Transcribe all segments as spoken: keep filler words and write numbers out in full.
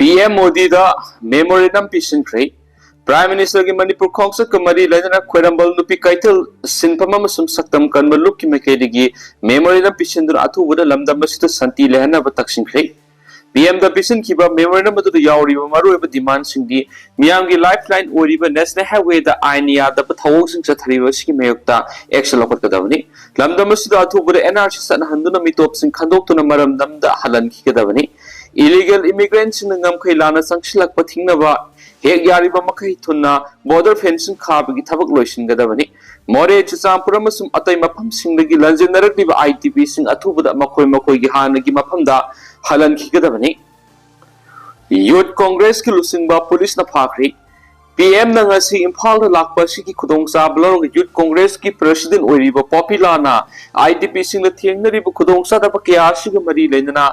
ꯄꯤ M ꯃꯣꯗꯤꯗ memorandum ꯄꯤꯁꯤꯟꯈ꯭ꯔꯦ꯫ Prime ꯃꯤꯅꯤꯁꯇꯔꯒꯤ ꯃꯅꯤꯄꯨꯔ ꯈꯣꯡꯆꯠꯀ ꯃꯔꯤ ꯂꯩꯅꯅ ꯈ꯭ꯋꯥꯏꯔꯝꯕꯜ ꯅꯨꯄꯤ ꯀꯩꯊꯦꯜ ꯁꯤꯟꯐꯝ ꯑꯃꯁꯨꯡ ꯁꯛꯇꯝ ꯀꯟꯕ ꯂꯨꯞꯀꯤ ꯃꯥꯏꯀꯩꯗꯒꯤ ꯃꯦꯃꯣꯔꯦꯟꯗꯝ ꯄꯤꯁꯤꯟꯗꯨꯅ ꯑꯊꯨꯕꯗ ꯂꯝꯗꯝ ꯑꯁꯤꯗ ꯁꯥꯟꯇꯤ ꯂꯩꯍꯟꯅꯕ ꯇꯛꯁꯤꯟꯈ꯭ꯔꯦ꯫ ꯄꯤ ꯑꯦꯝꯗ ꯄꯤꯁꯤꯟꯈꯤꯕ ꯃꯦꯃꯣꯔꯦꯟꯗꯝ ꯑꯗꯨꯗ ꯌꯥꯎꯔꯤꯕ ꯃꯔꯨꯑꯣꯏꯕ ꯗꯤꯃꯥꯟꯁꯤꯡꯗꯤ ꯃꯤꯌꯥꯝꯒꯤ ꯂꯥꯏꯐ ꯂꯥꯏꯟ ꯑꯣꯏꯔꯤꯕ ꯅꯦꯁꯅꯦꯜ ꯍꯥꯏꯋꯦꯗ ꯑꯥꯏꯟ ꯌꯥꯗꯕ ꯊꯧꯑꯣꯡꯁꯤꯡ ꯆꯠꯊꯔꯤꯕ ꯑꯁꯤꯒꯤ ꯃꯥꯌꯣꯛꯇ ꯑꯦꯛꯁꯟ ꯂꯧꯈꯠꯀꯗꯕꯅꯤ꯫ ꯂꯝꯗꯝ ꯑꯁꯤꯗ ꯑꯊꯨꯕꯗ ꯑꯦꯟ ꯑꯥꯔ ꯁꯤ ꯆꯠꯅꯍꯟꯗꯨꯅ ꯃꯤꯇꯣꯞꯁꯤꯡ ꯈꯟꯗꯣꯛꯇꯨꯅ ꯃꯔꯝꯗꯝꯗ ꯍꯜꯍꯟꯈꯤꯒꯗꯕꯅꯤ꯫ ꯏꯂꯤꯒꯦꯜ ꯏꯃꯤꯒ꯭ꯔꯦꯟꯁꯤꯡꯅ ꯉꯝꯈꯩ ꯂꯥꯟꯅ ꯆꯪꯁꯤꯜꯂꯛꯄ ꯊꯤꯡꯅꯕ ꯍꯦꯛ ꯌꯥꯔꯤꯕ ꯃꯈꯩ ꯊꯨꯅ ꯕꯣꯔꯗꯔ ꯐꯦꯟꯁꯤꯡ ꯈꯥꯕꯒꯤ ꯊꯕꯛ ꯂꯣꯏꯁꯤꯟꯒꯗꯕꯅꯤ꯫ ꯃꯣꯔꯦ, ꯆꯨꯔꯆꯥꯟꯄꯨꯔ ꯑꯃꯁꯨꯡ ꯑꯇꯩ ꯃꯐꯝꯁꯤꯡꯗꯒꯤ ꯂꯥꯟꯖꯦꯟꯅꯔꯛꯂꯤꯕ ꯑꯥꯏ ꯗꯤ ꯄꯤꯁꯤꯡ ꯑꯊꯨꯕꯗ ꯃꯈꯣꯏ ꯃꯈꯣꯏꯒꯤ ꯍꯥꯟꯅꯒꯤ ꯃꯐꯝꯗ ꯍꯜꯍꯟꯈꯤꯒꯗꯕꯅꯤ꯫ ꯌꯨꯠ ꯀꯣꯡꯒ꯭ꯔꯦꯁꯀꯤ ꯂꯨꯆꯤꯡꯕ ꯄꯨꯂꯤꯁꯅ ꯐꯥꯈ꯭ꯔꯤ꯫ ꯄꯤ ꯑꯦꯝꯅ ꯉꯁꯤ ꯏꯝꯐꯥꯜꯗ ꯂꯥꯛꯄ ꯑꯁꯤꯒꯤ ꯈꯨꯗꯣꯡꯆꯥꯕ ꯂꯧꯔꯒ ꯌꯨꯠ ꯀꯣꯡꯒ꯭ꯔꯦꯁꯀꯤ ꯄ꯭ꯔꯦꯁꯤꯗꯦꯟ ꯑꯣꯏꯔꯤꯕ ꯄꯣꯄꯤꯂꯥꯅ ꯑꯥꯏ ꯗꯤ ꯄꯤꯁꯤꯡꯅ ꯊꯦꯡꯅꯔꯤꯕ ꯈꯨꯗꯣꯡꯆꯥꯗꯕ ꯀꯌꯥ ꯑꯁꯤꯒ ꯃꯔꯤ ꯂꯩꯅꯅ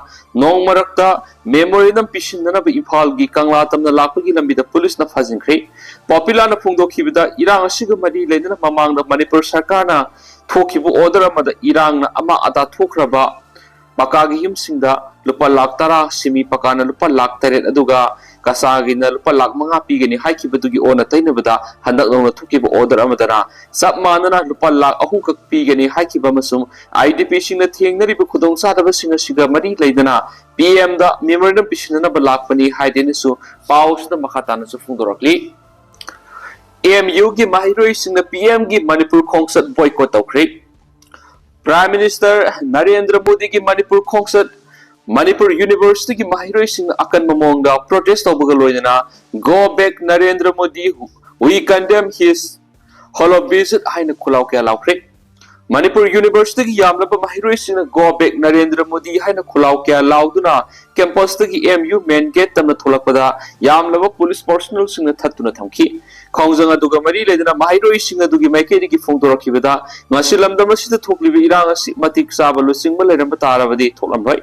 ꯅꯣꯡ ꯃꯔꯛꯇ ꯃꯦꯃꯣꯔꯦꯟꯗꯝ ꯄꯤꯁꯤꯟꯅꯅꯕ ꯏꯝꯐꯥꯜꯒꯤ ꯀꯪꯂꯥ ꯇꯝꯅ ꯂꯥꯛꯄꯒꯤ ꯂꯝꯕꯤꯗ ꯄꯨꯂꯤꯁꯅ ꯐꯥꯖꯤꯟꯈ꯭ꯔꯦ꯫ ꯄꯣꯄꯤꯂꯥꯅ ꯐꯣꯡꯗꯣꯛꯈꯤꯕꯗ, ꯏꯔꯥꯡ ꯑꯁꯤꯒ ꯃꯔꯤ ꯂꯩꯅꯅ ꯃꯃꯥꯡꯗ ꯃꯅꯤꯄꯨꯔ ꯁꯔꯀꯥꯔꯅ ꯊꯣꯛꯈꯤꯕ ꯑꯣꯔꯗꯔ ꯑꯃꯗ ꯏꯔꯥꯡꯅ ꯑꯃ ꯑꯗꯥ ꯊꯣꯛꯈ꯭ꯔꯕ ꯄꯀꯥꯒꯤ ꯌꯨꯝꯁꯤꯡꯗ ꯂꯨꯄꯥ ꯂꯥꯈ ꯇꯔꯥ, ꯁꯤꯃꯤ ꯄꯀꯥꯅ ꯂꯨꯄꯥ ꯂꯥꯈ ꯇꯔꯦꯠ, ꯑꯗꯨꯒ ꯀꯆꯥꯒꯤꯅ ꯂꯨꯄꯥ ꯂꯥꯈ ꯃꯉꯥ ꯄꯤꯒꯅꯤ ꯍꯥꯏꯈꯤꯕꯗꯨꯒꯤ ꯑꯣꯟꯅ ꯇꯩꯅꯕꯗ ꯍꯟꯗꯛ ꯅꯧꯅ ꯊꯣꯛꯈꯤꯕ ꯑꯣꯔꯗꯔ ꯑꯃꯗꯅ ꯆꯞ ꯃꯥꯟꯅꯅ ꯂꯨꯄꯥ ꯂꯥꯈ ꯑꯍꯨꯝꯈꯛ ꯄꯤꯒꯅꯤ ꯍꯥꯏꯈꯤꯕ ꯑꯃꯁꯨꯡ ꯑꯥꯏ ꯗꯤ ꯄꯤꯁꯤꯡꯅ ꯊꯦꯡꯅꯔꯤꯕ ꯈꯨꯗꯣꯡꯆꯥꯗꯕꯁꯤꯡ ꯑꯁꯤꯒ ꯃꯔꯤ ꯂꯩꯅꯅ ꯄꯤ ꯑꯦꯝꯗ ꯃꯦꯃꯣꯔꯦꯟꯗꯝ ꯄꯤꯁꯤꯟꯅꯅꯕ ꯂꯥꯛꯄꯅꯤ ꯍꯥꯏꯗꯨꯅꯁꯨ ꯄꯥꯎꯁꯤꯗ ꯃꯈꯥ ꯇꯥꯅꯁꯨ ꯐꯣꯡꯗꯣꯔꯛꯂꯤ꯫ ꯑꯦꯝ ꯌꯨꯒꯤ ꯃꯍꯩꯔꯣꯏꯁꯤꯡꯅ ꯄꯤ ꯑꯦꯝꯒꯤ ꯃꯅꯤꯄꯨꯔ ꯈꯣꯡꯆꯠ ꯕꯣꯏꯀꯣꯠ ꯇꯧꯈ꯭ꯔꯦ꯫ ꯄ꯭ꯔꯥꯏꯝ ꯃꯤꯅꯤꯁꯇꯔ ꯅꯔꯦꯟꯗ꯭ꯔ ꯃꯣꯗꯤꯒꯤ ꯃꯅꯤꯄꯨꯔ ꯈꯣꯡꯆꯠ ꯃꯅꯤꯄꯨꯔ ꯌꯨꯅꯤꯚꯔꯁꯤꯇꯤꯒꯤ ꯃꯍꯩꯔꯣꯏꯁꯤꯡꯅ ꯑꯀꯟꯕ ꯃꯑꯣꯡꯗ ꯄ꯭ꯔꯣꯇꯦꯁ ꯇꯧꯕꯒ ꯂꯣꯏꯅꯅ "Go back Narendra Modi, we condemn his hollow visit" ꯍꯥꯏꯅ ꯈꯨꯂꯥꯎ ꯀꯌꯥ ꯂꯥꯎꯈ꯭ꯔꯦ꯫ ꯃꯅꯤꯄꯨꯔ ꯌꯨꯅꯤꯚꯔꯁꯤꯇꯤꯒꯤ ꯌꯥꯝꯂꯕ ꯃꯍꯩꯔꯣꯏꯁꯤꯡꯅ "Go back Narendra Modi" ꯍꯥꯏꯅ ꯈꯨꯂꯥꯎ ꯀꯌꯥ ꯂꯥꯎꯗꯨꯅ ꯀꯦꯝꯄꯁꯇꯒꯤ ꯑꯦꯝ ꯌꯨ ꯃꯦꯟ ꯒꯦꯠ ꯇꯝꯅ ꯊꯣꯛꯂꯛꯄꯗ ꯌꯥꯝꯂꯕ ꯄꯨꯂꯤꯁ ꯄꯔꯁꯣꯅꯦꯜꯁꯤꯡꯅ ꯊꯠꯇꯨꯅ ꯊꯝꯈꯤ꯫ ꯈꯣꯡꯖꯪ ꯑꯗꯨꯒ ꯃꯔꯤ ꯂꯩꯅꯅ ꯃꯍꯩꯔꯣꯏꯁꯤꯡ ꯑꯗꯨꯒꯤ ꯃꯥꯏꯀꯩꯗꯒꯤ ꯐꯣꯡꯗꯣꯔꯛꯈꯤꯕꯗ, ꯉꯁꯤ ꯂꯝꯗꯝ ꯑꯁꯤꯗ ꯊꯣꯛꯂꯤꯕ ꯏꯔꯥꯡ ꯑꯁꯤ ꯃꯇꯤꯛ ꯆꯥꯕ ꯂꯨꯆꯤꯡꯕ ꯂꯩꯔꯝꯕ ꯇꯥꯔꯕꯗꯤ ꯊꯣꯛꯂꯝꯂꯣꯏ꯫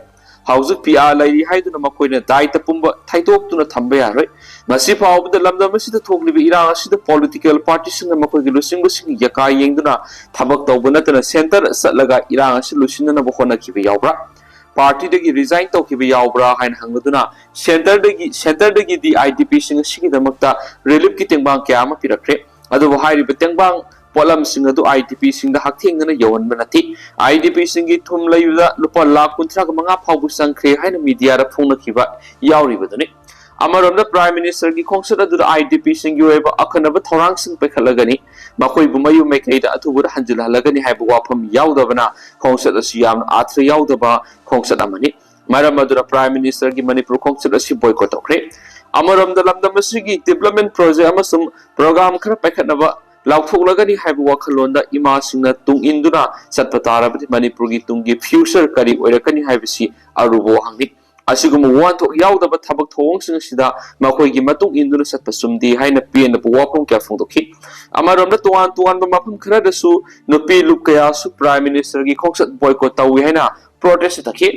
ꯍꯧꯖꯤꯛ ꯄꯤ ꯑꯥꯔ ꯂꯩꯔꯤ ꯍꯥꯏꯗꯨꯅ ꯃꯈꯣꯏꯅ ꯗꯥꯏꯇ ꯄꯨꯝꯕ ꯊꯩꯗꯣꯛꯇꯨꯅ ꯊꯝꯕ ꯌꯥꯔꯣꯏ꯫ ꯉꯁꯤ ꯐꯥꯎꯕꯗ ꯂꯝꯗꯝ ꯑꯁꯤꯗ ꯊꯣꯛꯂꯤꯕ ꯏꯔꯥꯡ ꯑꯁꯤꯗ ꯄꯣꯂꯤꯇꯤꯀꯦꯜ ꯄꯥꯔꯇꯤꯁꯤꯡꯅ ꯃꯈꯣꯏꯒꯤ ꯂꯨꯆꯤꯡꯕꯁꯤꯡꯒꯤ ꯌꯥꯀꯥ ꯌꯦꯡꯗꯨꯅ ꯊꯕꯛ ꯇꯧꯕ ꯅꯠꯇꯅ ꯁꯦꯟꯇꯔ ꯆꯠꯂꯒ ꯏꯔꯥꯡ ꯑꯁꯤ ꯂꯣꯏꯁꯤꯟꯅꯅꯕ ꯍꯣꯠꯅꯈꯤꯕ ꯌꯥꯎꯕ꯭ꯔꯥ? ꯄꯥꯔꯇꯤꯗꯒꯤ ꯔꯤꯖꯥꯏꯟ ꯇꯧꯈꯤꯕ ꯌꯥꯎꯕ꯭ꯔꯥ ꯍꯥꯏꯅ ꯍꯪꯂꯗꯨꯅ, ꯁꯦꯟꯇꯔꯗꯒꯤ ꯁꯦꯟꯇꯔꯗꯒꯤꯗꯤ ꯑꯥꯏ ꯗꯤ ꯄꯤꯁꯤꯡ ꯑꯁꯤꯒꯤꯗꯃꯛꯇ ꯔꯤꯂꯤꯐꯀꯤ ꯇꯦꯡꯕꯥꯡ ꯀꯌꯥ ꯑꯃ ꯄꯤꯔꯛꯈ꯭ꯔꯦ꯫ ꯑꯗꯨꯕꯨ ꯍꯥꯏꯔꯤꯕ ꯇꯦꯡꯕꯥꯡ ꯄꯣꯠꯂꯝꯁꯤꯡ ꯑꯗꯨ ꯑꯥꯏ ꯗꯤ ꯄꯤꯁꯤꯡꯗ ꯍꯛꯊꯦꯡꯅꯅ ꯌꯧꯍꯟꯕ ꯅꯠꯇꯦ꯫ ꯑꯥꯏ ꯗꯤ ꯄꯤꯁꯤꯡꯒꯤ ꯊꯨꯝ ꯂꯩꯕꯗ ꯂꯨꯄꯥ ꯂꯥꯈ ꯀꯨꯟꯊ꯭ꯔꯥꯒ ꯃꯉꯥ ꯐꯥꯎꯕ ꯆꯪꯈ꯭ꯔꯦ ꯍꯥꯏꯅ ꯃꯤꯗꯤꯌꯥꯗ ꯐꯣꯡꯅꯈꯤꯕ ꯌꯥꯎꯔꯤꯕꯗꯨꯅꯤ꯫ ꯑꯃꯔꯣꯝꯗ ꯄ꯭ꯔꯥꯏꯝ ꯃꯤꯅꯤꯁꯇꯔꯒꯤ ꯈꯣꯡꯆꯠ ꯑꯗꯨꯗ ꯑꯥꯏ ꯗꯤ ꯄꯤꯁꯤꯡꯒꯤ ꯑꯣꯏꯕ ꯑꯀꯟꯅꯕ ꯊꯧꯔꯥꯡꯁꯤꯡ ꯄꯥꯏꯈꯠꯂꯒꯅꯤ, ꯃꯈꯣꯏꯕꯨ ꯃꯌꯨꯝ ꯃꯥꯏꯀꯩꯗ ꯑꯊꯨꯕꯗ ꯍꯟꯖꯤꯜꯍꯜꯂꯒꯅꯤ ꯍꯥꯏꯕ ꯋꯥꯐꯝ ꯌꯥꯎꯗꯕꯅ ꯈꯣꯡꯆꯠ ꯑꯁꯤ ꯌꯥꯝꯅ ꯑꯥꯔꯊ ꯌꯥꯎꯗꯕ ꯈꯣꯡꯆꯠ ꯑꯃꯅꯤ꯫ ꯃꯔꯝ ꯑꯗꯨꯅ ꯄ꯭ꯔꯥꯏꯝ ꯃꯤꯅꯤꯁꯇꯔꯒꯤ ꯃꯅꯤꯄꯨꯔ ꯈꯣꯡꯆꯠ ꯑꯁꯤ ꯕꯣꯏꯀꯣꯠ ꯇꯧꯈ꯭ꯔꯦ꯫ ꯑꯃꯔꯣꯝꯗ ꯂꯝꯗꯝ ꯑꯁꯤꯒꯤ ꯗꯤꯕ꯭ꯂꯞꯃꯦꯟ ꯄ꯭ꯔꯣꯖꯦꯛ ꯑꯃꯁꯨꯡ ꯄ꯭ꯔꯣꯒ꯭ꯔꯥꯝ ꯈꯔ ꯄꯥꯏꯈꯠꯅꯕ ꯂꯥꯎꯊꯣꯛꯂꯒꯅꯤ ꯍꯥꯏꯕ ꯋꯥꯈꯜꯂꯣꯟꯗ ꯏꯃꯥꯁꯤꯡꯅ ꯇꯨꯡ ꯏꯟꯗꯨꯅ ꯆꯠꯄ ꯇꯥꯔꯕꯗꯤ ꯃꯅꯤꯄꯨꯔꯒꯤ ꯇꯨꯡꯒꯤ ꯐ꯭ꯌꯨꯆꯔ ꯀꯔꯤ ꯑꯣꯏꯔꯛꯀꯅꯤ ꯍꯥꯏꯕꯁꯤ ꯑꯔꯨꯕ ꯋꯥꯍꯪꯅꯤ꯫ ꯑꯁꯤꯒꯨꯝꯕ ꯋꯥꯍꯟꯊꯣꯛ ꯌꯥꯎꯗꯕ ꯊꯕꯛ ꯊꯧꯑꯣꯡꯁꯤꯡ ꯑꯁꯤꯗ ꯃꯈꯣꯏꯒꯤ ꯃꯇꯨꯡ ꯏꯟꯗꯨꯅ ꯆꯠꯄ ꯆꯨꯝꯗꯦ ꯍꯥꯏꯅ ꯄꯦꯟꯗꯕ ꯋꯥꯐꯝ ꯀꯌꯥ ꯐꯣꯡꯗꯣꯛꯈꯤ꯫ ꯑꯃꯔꯣꯝꯗ ꯇꯣꯉꯥꯟ ꯇꯣꯉꯥꯟꯕ ꯃꯐꯝ ꯈꯔꯗꯁꯨ ꯅꯨꯄꯤ ꯂꯨꯞ ꯀꯌꯥꯁꯨ ꯄ꯭ꯔꯥꯏꯝ ꯃꯤꯅꯤꯁꯇꯔꯒꯤ ꯈꯣꯡꯆꯠ ꯕꯣꯏꯀꯣꯠ ꯇꯧꯏ ꯍꯥꯏꯅ ꯄ꯭ꯔꯣꯇꯦꯁ ꯆꯠꯊꯈꯤ꯫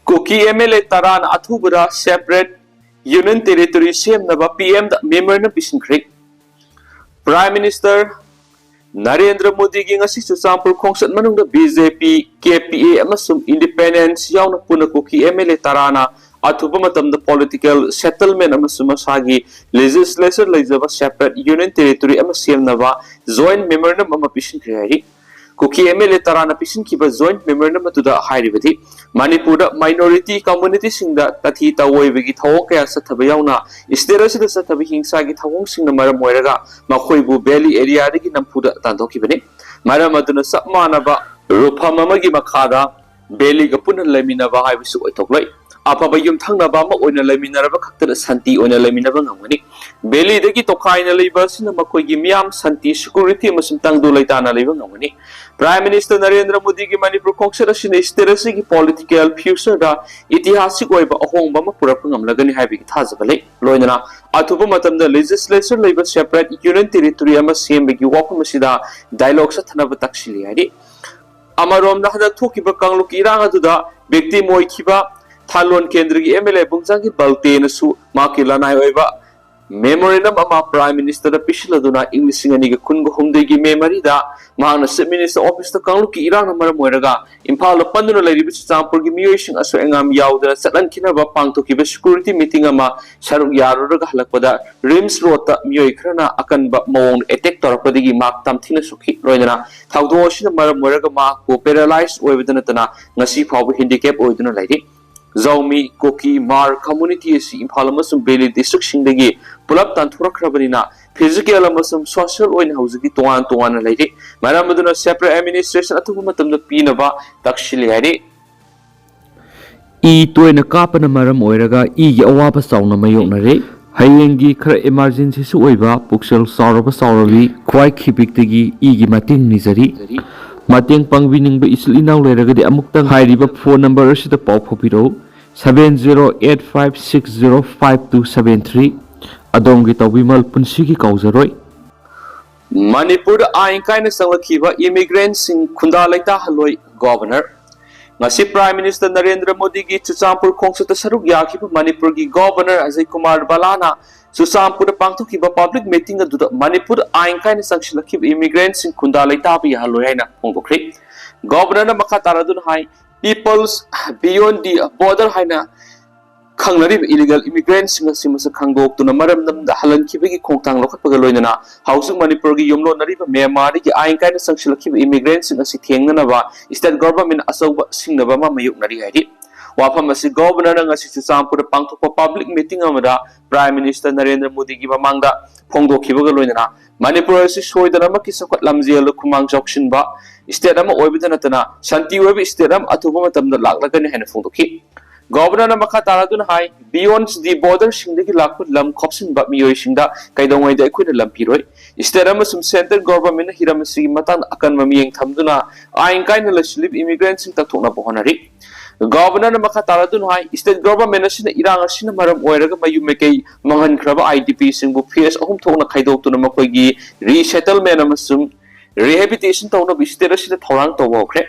ꯀꯨꯀꯤ ꯑꯦꯝ ꯑꯦꯜ ꯑꯦ ꯇꯔꯥꯅ ꯑꯊꯨꯕꯗ ꯁꯦꯄꯔꯦꯠ ꯌꯨꯅꯤꯌꯟ ꯇꯦꯔꯤꯇꯣꯔꯤ ꯁꯦꯝꯅꯕ ꯄꯤ ꯑꯦꯝꯗ ꯃꯦꯃꯣꯔꯦꯟꯗꯝ ꯄꯤꯁꯤꯟꯈ꯭ꯔꯦ꯫ ꯄ꯭ꯔꯥꯏꯝ ꯃꯤꯅꯤꯁꯇꯔ ꯅꯔꯦꯟꯗ꯭ꯔ ꯃꯣꯗꯤꯒꯤ ꯉꯁꯤ ꯆꯨꯔꯆꯥꯟꯄꯨꯔ ꯈꯣꯡꯆꯠ ꯃꯅꯨꯡꯗ ꯕꯤ ꯖꯦ ꯄꯤ, ꯀꯦ ꯄꯤ ꯑꯦ ꯑꯃꯁꯨꯡ ꯏꯟꯗꯤꯄꯦꯟꯗꯦꯟꯁ ꯌꯥꯎꯅ ꯄꯨꯟꯅ ꯀꯨꯀꯤ ꯑꯦꯝ ꯑꯦꯜ ꯑꯦ ꯇꯔꯥꯅ ꯑꯊꯨꯕ ꯃꯇꯝꯗ ꯄꯣꯂꯤꯇꯤꯀꯦꯜ ꯁꯦꯇꯜꯃꯦꯟ ꯑꯃꯁꯨꯡ ꯃꯁꯥꯒꯤ ꯂꯦꯖꯤꯁꯂꯦꯆꯔ ꯂꯩꯖꯕ ꯁꯦꯄꯔꯦꯠ ꯌꯨꯅꯤꯌꯟ ꯇꯦꯔꯤꯇꯣꯔꯤ ꯑꯃ ꯁꯦꯝꯅꯕ ꯖꯣꯏꯟ ꯃꯦꯃꯣꯔꯦꯟꯗꯝ ꯑꯃ ꯄꯤꯁꯤꯟꯈ꯭ꯔꯦ ꯍꯥꯏꯔꯤ꯫ ꯀꯨꯀꯤ ꯑꯦꯝ ꯑꯦꯜ ꯑꯦ ꯇꯔꯥꯅ ꯄꯤꯁꯤꯟꯈꯤꯕ ꯖꯣꯏꯟ ꯃꯦꯃꯣꯔꯦꯟꯗꯝ ꯑꯗꯨꯗ ꯍꯥꯏꯔꯤꯕꯗꯤ, ꯃꯅꯤꯄꯨꯔꯗ ꯃꯥꯏꯅꯣꯔꯤꯇꯤ ꯀꯝꯃꯨꯅꯤꯇꯤꯁꯤꯡꯗ ꯇꯥꯊꯤ ꯇꯥꯑꯣꯏꯕꯒꯤ ꯊꯧꯑꯣꯡ ꯀꯌꯥ ꯆꯠꯊꯕ ꯌꯥꯎꯅ ꯁ꯭ꯇꯦꯠ ꯑꯁꯤꯗ ꯆꯠꯊꯕ ꯍꯤꯡꯁꯥꯒꯤ ꯊꯧꯑꯣꯡꯁꯤꯡꯅ ꯃꯔꯝ ꯑꯣꯏꯔꯒ ꯃꯈꯣꯏꯕꯨ ꯚꯦꯂꯤ ꯑꯦꯔꯤꯌꯥꯗꯒꯤ ꯅꯝꯐꯨꯗ ꯇꯥꯟꯊꯣꯛꯈꯤꯕꯅꯤ꯫ ꯃꯔꯝ ꯑꯗꯨꯅ ꯆꯞ ꯃꯥꯟꯅꯕ ꯔꯨꯞꯐꯝ ꯑꯃꯒꯤ ꯃꯈꯥꯗ ꯚꯦꯂꯤꯒ ꯄꯨꯟꯅ ꯂꯩꯃꯤꯟꯅꯕ ꯍꯥꯏꯕꯁꯤ ꯑꯣꯏꯊꯣꯛꯂꯣꯏ꯫ ꯑꯐꯕ ꯌꯨꯝꯊꯪꯅꯕ ꯑꯃ ꯑꯣꯏꯅ ꯂꯩꯃꯤꯟꯅꯔꯕ ꯈꯛꯇꯗ ꯁꯥꯟꯇꯤ ꯑꯣꯏꯅ ꯂꯩꯃꯤꯟꯅꯕ ꯉꯝꯒꯅꯤ꯫ ꯚꯦꯂꯤꯗꯒꯤ ꯇꯣꯈꯥꯏꯅ ꯂꯩꯕ ꯑꯁꯤꯅ ꯃꯈꯣꯏꯒꯤ ꯃꯤꯌꯥꯝ ꯁꯥꯟꯇꯤ, ꯁꯦꯀ꯭ꯌꯨꯔꯤꯇꯤ ꯑꯃꯁꯨꯡ ꯇꯪꯗꯨ ꯂꯩꯇꯥꯅ ꯂꯩꯕ ꯉꯝꯒꯅꯤ꯫ ꯄ꯭ꯔꯥꯏꯝ ꯃꯤꯅꯤꯁꯇꯔ ꯅꯔꯦꯟꯗ꯭ꯔ ꯃꯣꯗꯤꯒꯤ ꯃꯅꯤꯄꯨꯔ ꯈꯣꯡꯆꯠ ꯑꯁꯤꯅ ꯁ꯭ꯇꯦꯠ ꯑꯁꯤꯒꯤ ꯄꯣꯂꯤꯇꯤꯀꯦꯜ ꯐ꯭ꯌꯨꯆꯔꯗ ꯏꯇꯤꯍꯥꯁꯤꯛ ꯑꯣꯏꯕ ꯑꯍꯣꯡꯕ ꯑꯃ ꯄꯨꯔꯛꯄ ꯉꯝꯂꯒꯅꯤ ꯍꯥꯏꯕꯒꯤ ꯊꯥꯖꯕ ꯂꯩ꯫ ꯂꯣꯏꯅꯅ ꯑꯊꯨꯕ ꯃꯇꯝꯗ ꯂꯦꯖꯤꯁꯂꯦꯆꯔ ꯂꯩꯕ ꯁꯦꯄꯔꯦꯠ ꯌꯨꯅꯤꯌꯟ ꯇꯦꯔꯤꯇꯣꯔꯤ ꯑꯃ ꯁꯦꯝꯕꯒꯤ ꯋꯥꯐꯝ ꯑꯁꯤꯗ ꯗꯥꯏꯂꯣꯒ ꯆꯠꯊꯅꯕ ꯇꯛꯁꯤꯜꯂꯤ ꯍꯥꯏꯔꯤ꯫ ꯑꯃꯔꯣꯝꯗ ꯍꯟꯗꯛ ꯊꯣꯛꯈꯤꯕ ꯀꯥꯡꯂꯨꯞꯀꯤ ꯏꯔꯥꯡ ꯑꯗꯨꯗ ꯚꯤꯛꯇꯤꯝ ꯑꯣꯏꯈꯤꯕ ꯊꯥꯂꯣꯟ ꯀꯦꯟꯗ꯭ꯔꯒꯤ ꯑꯦꯝ ꯑꯦꯜ ꯑꯦ ꯕꯨꯡꯖꯥꯡꯒꯤ ꯕꯜꯇꯦꯅꯁꯨ ꯃꯍꯥꯛꯀꯤ ꯂꯅꯥꯏ ꯑꯣꯏꯕ Memorandum ꯑꯃ Prime Ministerꯗ ꯄꯤꯁꯤꯜꯂꯗꯨꯅ ꯏꯪ ꯂꯤꯁꯤꯡ ꯑꯅꯤꯒ ꯀꯨꯟꯒ ꯍꯨꯝꯗꯣꯏꯒꯤ May ꯃꯔꯤꯗ ꯃꯍꯥꯛꯅ Chief Minister Officeꯇ ꯀꯥꯡꯂꯨꯞꯀꯤ ꯏꯔꯥꯡꯅ ꯃꯔꯝ ꯑꯣꯏꯔꯒ ꯏꯝꯐꯥꯜꯗ ꯄꯟꯗꯨꯅ ꯂꯩꯔꯤꯕ ꯆꯨꯔꯆꯥꯟꯄꯨꯔꯒꯤ ꯃꯤꯑꯣꯏꯁꯤꯡ ꯑꯁꯣꯏ ꯑꯉꯥꯝ ꯌꯥꯎꯗꯅ ꯆꯠꯍꯟꯈꯤꯅꯕ ꯄꯥꯡꯊꯣꯛꯈꯤꯕ security meeting ꯑꯃ ꯁꯔꯨꯛ ꯌꯥꯔꯨꯔꯒ ꯍꯜꯂꯛꯄꯗ RIMS Roadꯇ ꯃꯤꯑꯣꯏ ꯈꯔꯅ ꯑꯀꯟꯕ ꯃꯑꯣꯡꯗ attack ꯇꯧꯔꯛꯄꯗꯒꯤ ꯃꯍꯥꯛ ꯇꯝꯊꯤꯅ ꯁꯣꯛꯈꯤ꯫ ꯂꯣꯏꯅꯅ ꯊꯧꯗꯣꯛ ꯑꯁꯤꯅ ꯃꯔꯝ ꯑꯣꯏꯔꯒ ꯃꯍꯥꯛꯄꯨ paralyze ꯑꯣꯏꯕꯗ ꯅꯠꯇꯅ ꯉꯁꯤ ꯐꯥꯎꯕ handicap ꯑꯣꯏꯗꯨꯅ ꯂꯩꯔꯤ꯫ ꯖꯥꯎꯃꯤ, ꯀꯨꯀꯤ, ꯃꯥꯔ community ꯑꯁꯤ ꯏꯝꯐꯥꯜ ꯑꯃꯁꯨꯡ Valley districtꯁꯤꯡꯗꯒꯤ ꯄꯨꯂꯞ ꯇꯥꯟꯊꯣꯔꯛꯈ꯭ꯔꯕꯅꯤꯅ physical ꯑꯃꯁꯨꯡ social ꯑꯣꯏꯅ ꯍꯧꯖꯤꯛꯇꯤ ꯇꯣꯉꯥꯟ ꯇꯣꯉꯥꯟꯅ ꯂꯩꯔꯤ꯫ ꯃꯔꯝ ꯑꯗꯨꯅ separate administration ꯑꯊꯨꯕ ꯃꯇꯝꯗ ꯄꯤꯅꯕ ꯇꯛꯁꯤꯜꯂꯤ ꯍꯥꯏꯔꯤ꯫ ꯏ ꯇꯣꯏꯅ ꯀꯥꯞꯄꯅ ꯃꯔꯝ ꯑꯣꯏꯔꯒ ꯏꯒꯤ ꯑꯋꯥꯕ ꯆꯥꯎꯅ ꯃꯥꯌꯣꯛꯅꯔꯦ꯫ ꯍꯌꯦꯡꯒꯤ ꯈꯔ emergencyꯁꯨ ꯑꯣꯏꯕ ꯄꯨꯛꯆꯦꯜ ꯆꯥꯎꯔꯕ ꯆꯥꯎꯔꯕꯤ ꯈ꯭ꯋꯥꯏ ꯈꯤꯕꯤꯛꯇꯒꯤ ꯏꯒꯤ ꯃꯇꯦꯡ ꯅꯤꯖꯔꯤ꯫ ꯃꯇꯦꯡ ꯄꯥꯡꯕꯤꯅꯤꯡꯕ ꯏꯆꯤꯜ ꯏꯅꯥꯎ ꯂꯩꯔꯒꯗꯤ ꯑꯃꯨꯛꯇꯪ ꯍꯥꯏꯔꯤꯕ phone number ꯑꯁꯤꯗ ꯄꯥꯎ ꯐꯥꯎꯕꯤꯔꯛꯎ, seven zero eight five six zero five two seven three꯫ ꯑꯗꯣꯝꯒꯤ ꯇꯧꯕꯤꯃꯜ ꯄꯨꯟꯁꯤꯒꯤ ꯀꯥꯎꯖꯔꯣꯏ꯫ ꯃꯅꯤꯄꯨꯔꯗ ꯑꯥꯏꯟ ꯀꯥꯏꯅ ꯆꯪꯂꯛꯈꯤꯕ immigrantꯁꯤꯡ ꯈꯨꯟꯗꯥ ꯂꯩꯇꯥꯍꯜꯂꯣꯏ Governor꯫ ꯉꯁꯤ Prime Minister ꯅꯔꯦꯟꯗ꯭ꯔ ꯃꯣꯗꯤꯒꯤ ꯆꯨꯔꯆꯥꯟꯄꯨꯔ ꯈꯣꯡꯆꯠꯇ ꯁꯔꯨꯛ ꯌꯥꯈꯤꯕ ꯃꯅꯤꯄꯨꯔꯒꯤ Governor ꯑꯖꯌ ꯀꯨꯃꯥꯔ ꯚꯜꯂꯥꯅ ꯆꯨꯔꯆꯥꯟꯄꯨꯔꯗ ꯄꯥꯡꯊꯣꯛꯈꯤꯕ public meeting ꯑꯗꯨꯗ ꯃꯅꯤꯄꯨꯔꯗ ꯑꯥꯏꯟ ꯀꯥꯏꯅ ꯆꯪꯁꯤꯜꯂꯛꯈꯤꯕ immigrantꯁꯤꯡ ꯈꯨꯟꯗꯥ ꯂꯩꯇꯥꯕ ꯌꯥꯍꯜꯂꯣꯏ ꯍꯥꯏꯅ ꯐꯣꯡꯗꯣꯛꯈ꯭ꯔꯤ꯫ Governorꯅ ꯃꯈꯥ ꯇꯥꯔꯗꯨꯅ ꯍꯥꯏ, People's Beyond the Border ꯍꯥꯏꯅ ꯈꯪꯅꯔꯤꯕ illegal immigrantꯁꯤꯡ ꯑꯁꯤ ꯃꯁꯛ ꯈꯪꯗꯣꯛꯇꯨꯅ ꯃꯔꯝ ꯅꯝꯗ ꯍꯜꯍꯟꯈꯤꯕꯒꯤ ꯈꯣꯡꯊꯥꯡ ꯂꯧꯈꯠꯄꯒ ꯂꯣꯏꯅꯅ ꯍꯧꯖꯤꯛ ꯃꯅꯤꯄꯨꯔꯒꯤ ꯌꯨꯝꯂꯣꯟꯅꯔꯤꯕ ꯃ꯭ꯌꯥꯟꯃꯥꯔꯗꯒꯤ ꯑꯥꯏꯟ ꯀꯥꯏꯅ ꯆꯪꯁꯤꯜꯂꯛꯈꯤꯕ immigrantꯁꯤꯡ ꯑꯁꯤ ꯊꯦꯡꯅꯅꯕ state government ꯑꯆꯧꯕ ꯁꯤꯡꯅꯕ ꯑꯃ ꯃꯥꯌꯣꯛꯅꯔꯤ ꯍꯥꯏꯔꯤ꯫ ꯋꯥꯐꯝ ꯑꯁꯤ Governorꯅ ꯉꯁꯤ ꯆꯨꯔꯆꯥꯟꯄꯨꯔꯗ ꯄꯥꯡꯊꯣꯛꯄ public meeting ꯑꯃꯗ Prime Minister ꯅꯔꯦꯟꯗ꯭ꯔ ꯃꯣꯗꯤꯒꯤ ꯃꯃꯥꯡꯗ ꯐꯣꯡꯗꯣꯛꯈꯤꯕꯒ ꯂꯣꯏꯅꯅ ꯃꯅꯤꯄꯨꯔ ꯑꯁꯤ ꯁꯣꯏꯗꯅꯃꯛꯀꯤ ꯆꯥꯎꯈꯠ ꯂꯝꯖꯦꯜꯗ ꯈꯨꯃꯥꯡ ꯆꯥꯎꯁꯤꯟꯕ state ꯑꯃ ꯑꯣꯏꯕꯗ ꯅꯠꯇꯅ ꯁꯥꯟꯇꯤ ꯑꯣꯏꯕ state ꯑꯃ ꯑꯊꯨꯕ ꯃꯇꯝꯗ ꯂꯥꯛꯂꯒꯅꯤ ꯍꯥꯏꯅ ꯐꯣꯡꯗꯣꯛꯈꯤ꯫ Governorꯅ ꯃꯈꯥ ꯇꯥꯔꯗꯨꯅ ꯍꯥꯏ, Beyond the Borderꯁꯤꯡꯗꯒꯤ ꯂꯥꯛꯄ ꯂꯝ ꯈꯣꯞꯁꯤꯟꯕ ꯃꯤꯑꯣꯏꯁꯤꯡꯗ ꯀꯩꯗꯧꯉꯩꯗ ꯑꯩꯈꯣꯏꯅ ꯂꯝ ꯄꯤꯔꯣꯏ꯫ State ꯑꯃꯁꯨꯡ central governmentꯅ ꯍꯤꯔꯝ ꯑꯁꯤꯒꯤ ꯃꯇꯥꯡꯗ ꯑꯀꯟꯕ ꯃꯤꯠꯌꯦꯡ ꯊꯝꯗꯨꯅ ꯑꯥꯏꯟ ꯀꯥꯏꯅ ꯂꯩꯁꯤꯜꯂꯤꯕ immigrantꯁꯤꯡ ꯇꯛꯊꯣꯛꯅꯕ ꯍꯣꯠꯅꯔꯤ꯫ Governorꯅ ꯃꯈꯥ ꯇꯥꯔꯗꯨꯅ ꯍꯥꯏ, state government ꯑꯁꯤꯅ ꯏꯔꯥꯡ ꯑꯁꯤꯅ ꯃꯔꯝ ꯑꯣꯏꯔꯒ ꯃꯌꯨꯝ ꯃꯀꯩ ꯃꯥꯡꯍꯟꯈ꯭ꯔꯕ IDPꯁꯤꯡꯕꯨ phase ꯑꯍꯨꯝ ꯊꯣꯛꯅ ꯈꯥꯏꯗꯣꯛꯇꯨꯅ ꯃꯈꯣꯏꯒꯤ resettlement ꯑꯃꯁꯨꯡ rehabilitation ꯇꯧꯅꯕ state ꯑꯁꯤꯗ ꯊꯧꯔꯥꯡ ꯇꯧꯕ ꯍꯧꯈ꯭ꯔꯦ꯫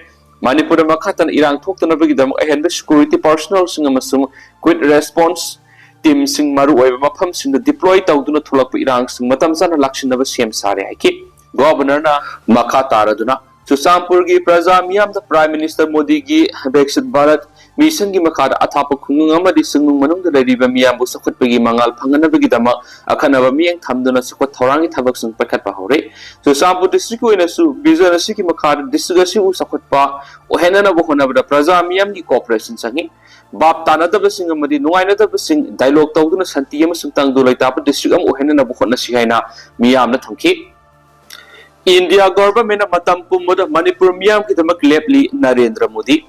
ꯃꯅꯤꯄꯨꯔꯗ ꯃꯈꯥ ꯇꯥꯅ ꯏꯔꯥꯡ ꯊꯣꯛꯇꯅꯕꯒꯤꯗꯃꯛ ꯑꯍꯦꯟꯕ security personnelꯁꯤꯡ ꯑꯃꯁꯨꯡ quick response ꯇꯤꯝꯁꯤꯡ ꯃꯔꯨꯑꯣꯏꯕ ꯃꯐꯝꯁꯤꯡꯗ ꯗꯤꯄ꯭ꯂꯣꯏ ꯇꯧꯗꯨꯅ ꯊꯣꯛꯂꯛꯄ ꯏꯔꯥꯡꯁꯤꯡ ꯃꯇꯝ ꯆꯥꯅ ꯂꯥꯛꯁꯤꯟꯅꯕ ꯁꯦꯝ ꯁꯥꯔꯦ ꯍꯥꯏꯈꯤ꯫ ꯒꯣꯕꯔꯅꯔꯅ ꯃꯈꯥ ꯇꯥꯔꯗꯨꯅ ꯆꯨꯔꯆꯥꯟꯄꯨꯔꯒꯤ ꯄ꯭ꯔꯖꯥ ꯃꯤꯌꯥꯝꯗ ꯄ꯭ꯔꯥꯏꯝ ꯃꯤꯅꯤꯁꯇꯔ ꯃꯣꯗꯤꯒꯤ ꯕꯤꯛꯁꯤꯠ ꯚꯥꯔꯠ ꯃꯤꯁꯟꯒꯤ ꯃꯈꯥꯗ ꯑꯊꯥꯞꯄ ꯈꯨꯡꯒꯪ ꯑꯃꯗꯤ ꯆꯤꯡꯅꯨꯡ ꯃꯅꯨꯡꯗ ꯂꯩꯔꯤꯕ ꯃꯤꯌꯥꯝꯕꯨ ꯆꯥꯎꯈꯠꯄꯒꯤ ꯃꯉꯥꯜ ꯐꯪꯍꯟꯅꯕꯒꯤꯗꯃꯛ ꯑꯈꯟꯅꯕ ꯃꯤꯠꯌꯦꯡ ꯊꯝꯗꯨꯅ ꯆꯥꯎꯈꯠ ꯊꯧꯔꯥꯡꯒꯤ ꯊꯕꯛꯁꯤꯡ ꯄꯥꯏꯈꯠꯄ ꯍꯧꯔꯦ꯫ ꯆꯨꯔꯆꯥꯟꯄꯨꯔ ꯗꯤꯁꯇ꯭ꯔꯤꯛꯀꯤ ꯑꯣꯏꯅꯁꯨ ꯚꯤꯖꯟ ꯑꯁꯤꯒꯤ ꯃꯈꯥꯗ ꯗꯤꯁꯇ꯭ꯔꯤꯛ ꯑꯁꯤꯕꯨ ꯆꯥꯎꯈꯠꯄ ꯑꯣꯏꯍꯟꯅꯅꯕ ꯍꯣꯠꯅꯕꯗ ꯄ꯭ꯔꯖꯥ ꯃꯤꯌꯥꯝꯒꯤ ꯀꯣꯑꯣꯄꯔꯦꯁꯟ ꯆꯪꯏ꯫ ꯚꯥꯞ ꯇꯥꯅꯗꯕꯁꯤꯡ ꯑꯃꯗꯤ ꯅꯨꯡꯉꯥꯏꯅꯗꯕꯁꯤꯡ ꯗꯥꯏꯂꯣꯒ ꯇꯧꯗꯨꯅ ꯁꯥꯟꯇꯤ ꯑꯃꯁꯨꯡ ꯇꯪꯗꯨ ꯂꯩꯇꯥꯕ ꯗꯤꯁꯇ꯭ꯔꯤꯛ ꯑꯃ ꯑꯣꯏꯍꯟꯅꯅꯕ ꯍꯣꯠꯅꯁꯤ ꯍꯥꯏꯅ ꯃꯤꯌꯥꯝꯅ ꯊꯝꯈꯤ꯫ ꯏꯟꯗꯤꯌꯥ ꯒꯣꯚꯔꯟꯃꯦꯟꯠꯅ ꯃꯇꯝ ꯄꯨꯝꯕꯗ ꯃꯅꯤꯄꯨꯔ ꯃꯤꯌꯥꯝꯒꯤꯗꯃꯛ ꯂꯦꯞꯂꯤ, ꯅꯔꯦꯟꯗ꯭ꯔ ꯃꯣꯗꯤ꯫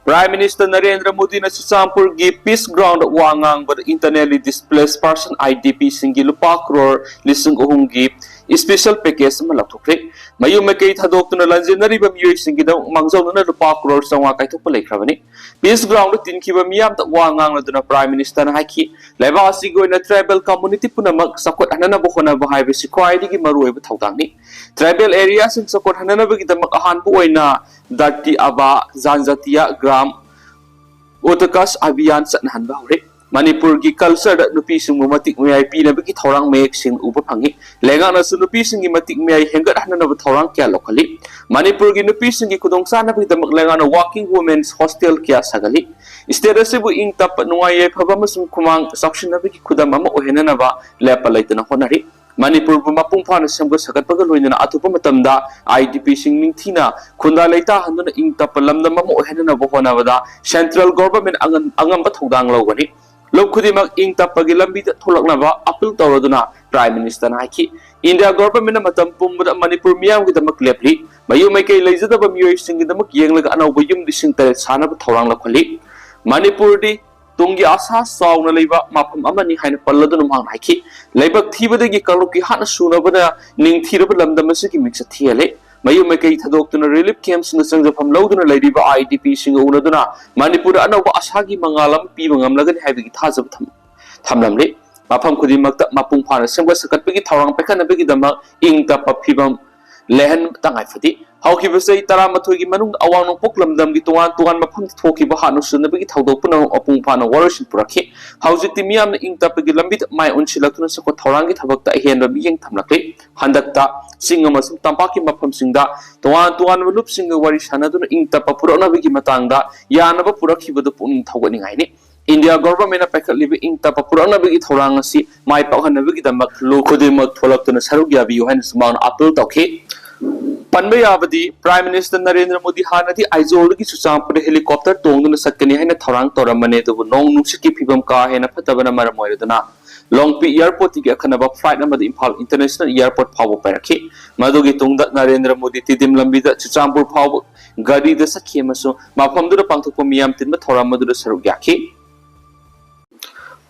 ꯄ꯭ꯔꯥꯏꯝ ꯃꯤꯅꯤꯁꯇꯔ ꯅꯔꯦꯟꯗ꯭ꯔ ꯃꯣꯗꯤꯅ ꯆꯨꯔꯆꯥꯟꯄꯨꯔꯒꯤ ꯄꯤꯁ ꯒ꯭ꯔꯥꯎꯟꯗ ꯋꯥ ꯉꯥꯡꯕꯗ internally displace person, I D ꯄꯤꯁꯤꯡꯒꯤ ꯂꯨꯄꯥ ꯀ꯭ꯔꯣꯔ ꯂꯤꯁꯤꯡ ꯑꯍꯨꯝꯒꯤ ꯏꯁꯄꯤꯁꯦꯜ ꯄꯦꯀꯦꯖ ꯑꯃ ꯂꯥꯎꯊꯣꯛꯈ꯭ꯔꯦ꯫ ꯃꯌꯨꯝ ꯃꯀꯩ ꯊꯥꯗꯣꯛꯇꯨꯅ ꯂꯥꯟꯖꯦꯟꯅꯔꯤꯕ ꯃꯤꯑꯣꯏꯁꯤꯡꯒꯤꯗꯃꯛ ꯃꯥꯡꯖꯧꯅꯅ ꯂꯨꯄꯥ ꯀ꯭ꯔꯣꯔ ꯆꯥꯝꯃꯉꯥ ꯀꯥꯏꯊꯣꯛꯄ ꯂꯩꯈ꯭ꯔꯕꯅꯤ꯫ ꯄꯤꯁ ꯒ꯭ꯔꯥꯎꯟꯗ ꯇꯤꯟꯈꯤꯕ ꯃꯤꯌꯥꯝꯗ ꯋꯥ ꯉꯥꯡꯂꯗꯨꯅ ꯄ꯭ꯔꯥꯏꯝ ꯃꯤꯅꯤꯁꯇꯔꯅ ꯍꯥꯏꯈꯤ, ꯂꯩꯕꯥꯛ ꯑꯁꯤꯒꯤ ꯑꯣꯏꯅ ꯇ꯭ꯔꯥꯏꯕꯦꯜ ꯀꯝꯃꯨꯅꯤꯇꯤ ꯄꯨꯝꯅꯃꯛ ꯆꯥꯎꯈꯠꯍꯟꯅꯅꯕ ꯍꯣꯠꯅꯕ ꯍꯥꯏꯕꯁꯤ ꯈ꯭ꯋꯥꯏꯗꯒꯤ ꯃꯔꯨꯑꯣꯏꯕ ꯊꯧꯗꯥꯡꯅꯤ꯫ ꯇ꯭ꯔꯥꯏꯕꯦꯜ ꯑꯦꯔꯤꯌꯥꯁꯤꯡ ꯆꯥꯎꯈꯠꯍꯟꯅꯅꯕꯒꯤꯗꯃꯛ ꯑꯍꯥꯟꯕ ꯑꯣꯏꯅ ꯗꯥꯇꯤ ꯑꯕꯥ ꯖꯥꯟꯖꯥꯇꯤꯌꯥ ꯒ꯭ꯔꯥꯝ ꯎꯇꯀꯥꯁ ꯑꯚꯤꯌꯥꯟ ꯆꯠꯅꯍꯟꯕ ꯍꯧꯔꯦ꯫ ꯃꯅꯤꯄꯨꯔꯒꯤ ꯀꯜꯆꯔꯗ ꯅꯨꯄꯤꯁꯤꯡꯕꯨ ꯃꯇꯤꯛ ꯃꯌꯥꯏ ꯄꯤꯅꯕꯒꯤ ꯊꯧꯔꯥꯡ ꯃꯌꯦꯛ ꯁꯦꯡꯅ ꯎꯕ ꯐꯪꯉꯤ꯫ ꯂꯩꯉꯥꯛꯅꯁꯨ ꯅꯨꯄꯤꯁꯤꯡꯒꯤ ꯃꯇꯤꯛ ꯃꯌꯥꯏ ꯍꯦꯟꯒꯠꯍꯟꯅꯅꯕ ꯊꯧꯔꯥꯡ ꯀꯌꯥ ꯂꯧꯈꯠꯂꯤ꯫ ꯃꯅꯤꯄꯨꯔꯒꯤ ꯅꯨꯄꯤꯁꯤꯡꯒꯤ ꯈꯨꯗꯣꯡꯆꯥꯅꯕꯒꯤꯗꯃꯛ ꯂꯩꯉꯥꯛꯅ ꯋꯥꯔꯀꯤꯡ ꯋꯨꯃꯦꯟꯁ ꯍꯣꯁꯇꯦꯜ ꯀꯌꯥ ꯁꯥꯒꯠꯂꯤ꯫ ꯁ꯭ꯇꯦꯠ ꯑꯁꯤꯕꯨ ꯏꯪ ꯇꯞꯄ, ꯅꯨꯡꯉꯥꯏ ꯌꯥꯏꯐꯕ ꯑꯃꯁꯨꯡ ꯈꯨꯃꯥꯡ ꯆꯥꯎꯁꯤꯟꯅꯕꯒꯤ ꯈꯨꯗꯝ ꯑꯃ ꯑꯣꯏꯍꯟꯅꯅꯕ ꯂꯦꯞꯄ ꯂꯩꯇꯅ ꯍꯣꯠꯅꯔꯤ꯫ ꯃꯅꯤꯄꯨꯔꯕꯨ ꯃꯄꯨꯡ ꯐꯥꯅ ꯁꯦꯝꯒꯠ ꯁꯥꯒꯠꯄꯒ ꯂꯣꯏꯅꯅ ꯑꯇꯣꯞꯄ ꯃꯇꯝꯗ ꯑꯥꯏ ꯗꯤ ꯄꯤꯁꯤꯡ ꯅꯤꯡꯊꯤꯅ ꯈꯨꯟꯗꯥ ꯂꯩꯇꯥꯍꯟꯗꯨꯅ ꯏꯪ ꯇꯞꯄ ꯂꯝꯗꯝ ꯑꯃ ꯑꯣꯏꯍꯟꯅꯅꯕ ꯍꯣꯠꯅꯕꯗ ꯁꯦꯟꯇ꯭ꯔꯦꯜ ꯒꯣꯚꯔꯟꯃꯦꯟꯠ ꯑꯉꯝ-, ꯑꯉꯝꯕ ꯊꯧꯗꯥꯡ ꯂꯧꯒꯅꯤ꯫ ꯂꯨꯞ ꯈꯨꯗꯤꯡꯃꯛ ꯏꯪ ꯇꯞꯄꯒꯤ ꯂꯝꯕꯤꯗ ꯊꯣꯛꯂꯛꯅꯕ ꯑꯄꯤꯜ ꯇꯧꯔꯗꯨꯅ ꯄ꯭ꯔꯥꯏꯝ ꯃꯤꯅꯤꯁꯇꯔꯅ ꯍꯥꯏꯈꯤ꯫ ꯏꯟꯗꯤꯌꯥ ꯒꯣꯚꯔꯟꯃꯦꯟꯠꯅ ꯃꯇꯝ ꯄꯨꯝꯕꯗ ꯃꯅꯤꯄꯨꯔ ꯃꯤꯌꯥꯝꯒꯤꯗꯃꯛ ꯂꯦꯞꯂꯤ꯫ ꯃꯌꯨꯝ ꯃꯩꯀꯩ ꯂꯩꯖꯗꯕ ꯃꯤꯑꯣꯏꯁꯤꯡꯒꯤꯗꯃꯛ ꯌꯦꯡꯂꯒ ꯑꯅꯧꯕ ꯌꯨꯝ ꯂꯤꯁꯤꯡ ꯇꯔꯦꯠ ꯁꯥꯅꯕ ꯊꯧꯔꯥꯡ ꯂꯧꯈꯠꯂꯤ꯫ ꯃꯅꯤꯄꯨꯔꯗꯤ ꯇꯨꯡꯒꯤ ꯑꯥꯁꯥ ꯆꯥꯎꯅ ꯂꯩꯕ ꯃꯐꯝ ꯑꯃꯅꯤ ꯍꯥꯏꯅ ꯄꯜꯂꯗꯨꯅ ꯃꯍꯥꯛꯅ ꯍꯥꯏꯈꯤ, ꯂꯥꯏꯕꯛ ꯊꯤꯕꯗꯒꯤ ꯀꯥꯡꯂꯨꯞꯀꯤ ꯍꯥꯠꯅ ꯁꯨꯅꯕꯅ ꯅꯤꯡꯊꯤꯔꯕ ꯂꯝꯗꯝ ꯑꯁꯤꯒꯤ ꯃꯤꯡꯆꯠ ꯊꯤꯍꯜꯂꯦ꯫ ꯃꯌꯨꯝ ꯃꯩꯀꯩ ꯊꯥꯗꯣꯛꯇꯨꯅ ꯔꯤꯂꯤꯐ ꯀꯦꯝꯞꯁꯤꯡꯗ ꯆꯪꯖꯐꯝ ꯂꯧꯗꯨꯅ ꯂꯩꯔꯤꯕ ꯑꯥꯏ ꯗꯤ ꯄꯤꯁꯤꯡꯒ ꯎꯅꯗꯨꯅ ꯃꯅꯤꯄꯨꯔꯗ ꯑꯅꯧꯕ ꯑꯥꯁꯥꯒꯤ ꯃꯉꯥꯜ ꯑꯃ ꯄꯤꯕ ꯉꯝꯂꯒꯅꯤ ꯍꯥꯏꯕꯒꯤ ꯊꯥꯖꯕ ꯊꯝ-, ꯊꯝꯂꯝꯂꯤ꯫ ꯃꯐꯝ ꯈꯨꯗꯤꯡꯃꯛꯇ ꯃꯄꯨꯡ ꯐꯥꯅ ꯁꯦꯝꯒꯠ ꯁꯥꯒꯠꯄꯒꯤ ꯊꯧꯔꯥꯡ ꯄꯥꯏꯈꯠꯅꯕꯒꯤꯗꯃꯛ ꯏꯪ ꯇꯞꯄ ꯐꯤꯕꯝ ꯂꯩꯍꯟꯕ ꯇꯉꯥꯏ ꯐꯗꯦ꯫ ꯍꯧꯈꯤꯕ ꯆꯍꯤ ꯇꯔꯥꯃꯥꯊꯣꯏꯒꯤ ꯃꯅꯨꯡꯗ ꯑꯋꯥꯡ ꯅꯣꯡꯄꯣꯛ ꯂꯝꯗꯝꯒꯤ ꯇꯣꯉꯥꯟ ꯇꯣꯉꯥꯟꯕ ꯃꯐꯝꯗ ꯊꯣꯛꯈꯤꯕ ꯍꯥꯠꯅ ꯁꯨꯅꯕꯒꯤ ꯊꯧꯗꯣꯛ ꯄꯨꯝꯅꯃꯛ ꯃꯄꯨꯡ ꯐꯥꯅ ꯋꯥꯔꯣꯏꯁꯤꯟ ꯄꯨꯔꯛꯈꯤ꯫ ꯍꯧꯖꯤꯛꯇꯤ ꯃꯤꯌꯥꯝꯅ ꯏꯪ ꯇꯞꯄꯒꯤ ꯂꯝꯕꯤꯗ ꯃꯥꯏ ꯑꯣꯟꯁꯤꯜꯂꯛꯇꯨꯅ ꯆꯥꯎꯈꯠ ꯊꯧꯔꯥꯡꯒꯤ ꯊꯕꯛꯇ ꯑꯍꯦꯟꯕ ꯃꯤꯠꯌꯦꯡ ꯊꯝꯂꯛꯂꯤ꯫ ꯍꯟꯗꯛꯇ ꯆꯤꯡ ꯑꯃꯁꯨꯡ ꯇꯝꯄꯥꯛꯀꯤ ꯃꯐꯝꯁꯤꯡꯗ ꯇꯣꯉꯥꯟ ꯇꯣꯉꯥꯟꯕ ꯂꯨꯞꯁꯤꯡꯒ ꯋꯥꯔꯤ ꯁꯥꯟꯅꯗꯨꯅ ꯏꯪ ꯇꯞꯄ ꯄꯨꯔꯛꯅꯕꯒꯤ ꯃꯇꯥꯡꯗ ꯌꯥꯅꯕ ꯄꯨꯔꯛꯈꯤꯕꯗꯨ ꯄꯨꯛꯅꯤꯡ ꯊꯧꯒꯠꯅꯤꯡꯉꯥꯏꯅꯤ꯫ ꯏꯟꯗꯤꯌꯥ ꯒꯣꯚꯔꯟꯃꯦꯟꯠꯅ ꯄꯥꯏꯈꯠꯂꯤꯕ ꯏꯪ ꯇꯞꯄ ꯄꯨꯔꯛꯅꯕꯒꯤ ꯊꯧꯔꯥꯡ ꯑꯁꯤ ꯃꯥꯏ ꯄꯥꯛꯍꯟꯅꯕꯒꯤꯗꯃꯛ ꯂꯨ ꯈꯨꯗꯤꯡꯃꯛ ꯊꯣꯛꯂꯛꯇꯨꯅ ꯁꯔꯨꯛ ꯌꯥꯕꯤꯌꯨ ꯍꯥꯏꯅꯁꯨ ꯃꯍꯥꯛꯅ ꯑꯥꯄꯤꯜ ꯇꯧꯈꯤ꯫ ꯄꯟꯕ ꯌꯥꯕꯗꯤ, ꯄ꯭ꯔꯥꯏꯝ ꯃꯤꯅꯤꯁꯇꯔ ꯅꯔꯦꯟꯗ꯭ꯔ ꯃꯣꯗꯤ ꯍꯥꯟꯅꯗꯤ ꯑꯥꯏꯖꯣꯜꯗꯒꯤ ꯆꯨꯔꯆꯥꯟꯄꯨꯔꯗ ꯍꯦꯂꯤꯀꯣꯞꯇꯔ ꯇꯣꯡꯗꯨꯅ ꯆꯠꯀꯅꯤ ꯍꯥꯏꯅ ꯊꯧꯔꯥꯡ ꯇꯧꯔꯝꯕꯅꯤ, ꯑꯗꯨꯕꯨ ꯅꯣꯡ ꯅꯨꯡꯁꯤꯠꯀꯤ ꯐꯤꯕꯝ ꯀꯥ ꯍꯦꯟꯅ ꯐꯠꯇꯕꯅ ꯃꯔꯝ ꯑꯣꯏꯔꯗꯨꯅ ꯂꯣꯡꯄꯤ ꯑꯦꯌꯔꯄꯣꯔꯠꯇꯒꯤ ꯑꯈꯟꯅꯕ ꯐ꯭ꯂꯥꯏꯠ ꯑꯃꯗ ꯏꯝꯐꯥꯜ ꯏꯟꯇꯔꯅꯦꯁꯅꯦꯜ ꯑꯦꯌꯔꯄꯣꯔꯠ ꯐꯥꯎꯕ ꯄꯥꯏꯔꯛꯈꯤ꯫ ꯃꯗꯨꯒꯤ ꯇꯨꯡꯗ ꯅꯔꯦꯟꯗ꯭ꯔ ꯃꯣꯗꯤ ꯇꯤꯗꯤꯝ ꯂꯝꯕꯤꯗ ꯆꯨꯔꯆꯥꯟꯄꯨꯔ ꯐꯥꯎꯕ ꯒꯥꯔꯤꯗ ꯆꯠꯈꯤ ꯑꯃꯁꯨꯡ ꯃꯐꯝꯗꯨꯗ ꯄꯥꯡꯊꯣꯛꯄ ꯃꯤꯌꯥꯝ ꯇꯤꯟꯕ ꯊꯧꯔꯝ ꯑꯗꯨꯗ ꯁꯔꯨꯛ ꯌꯥꯈꯤ꯫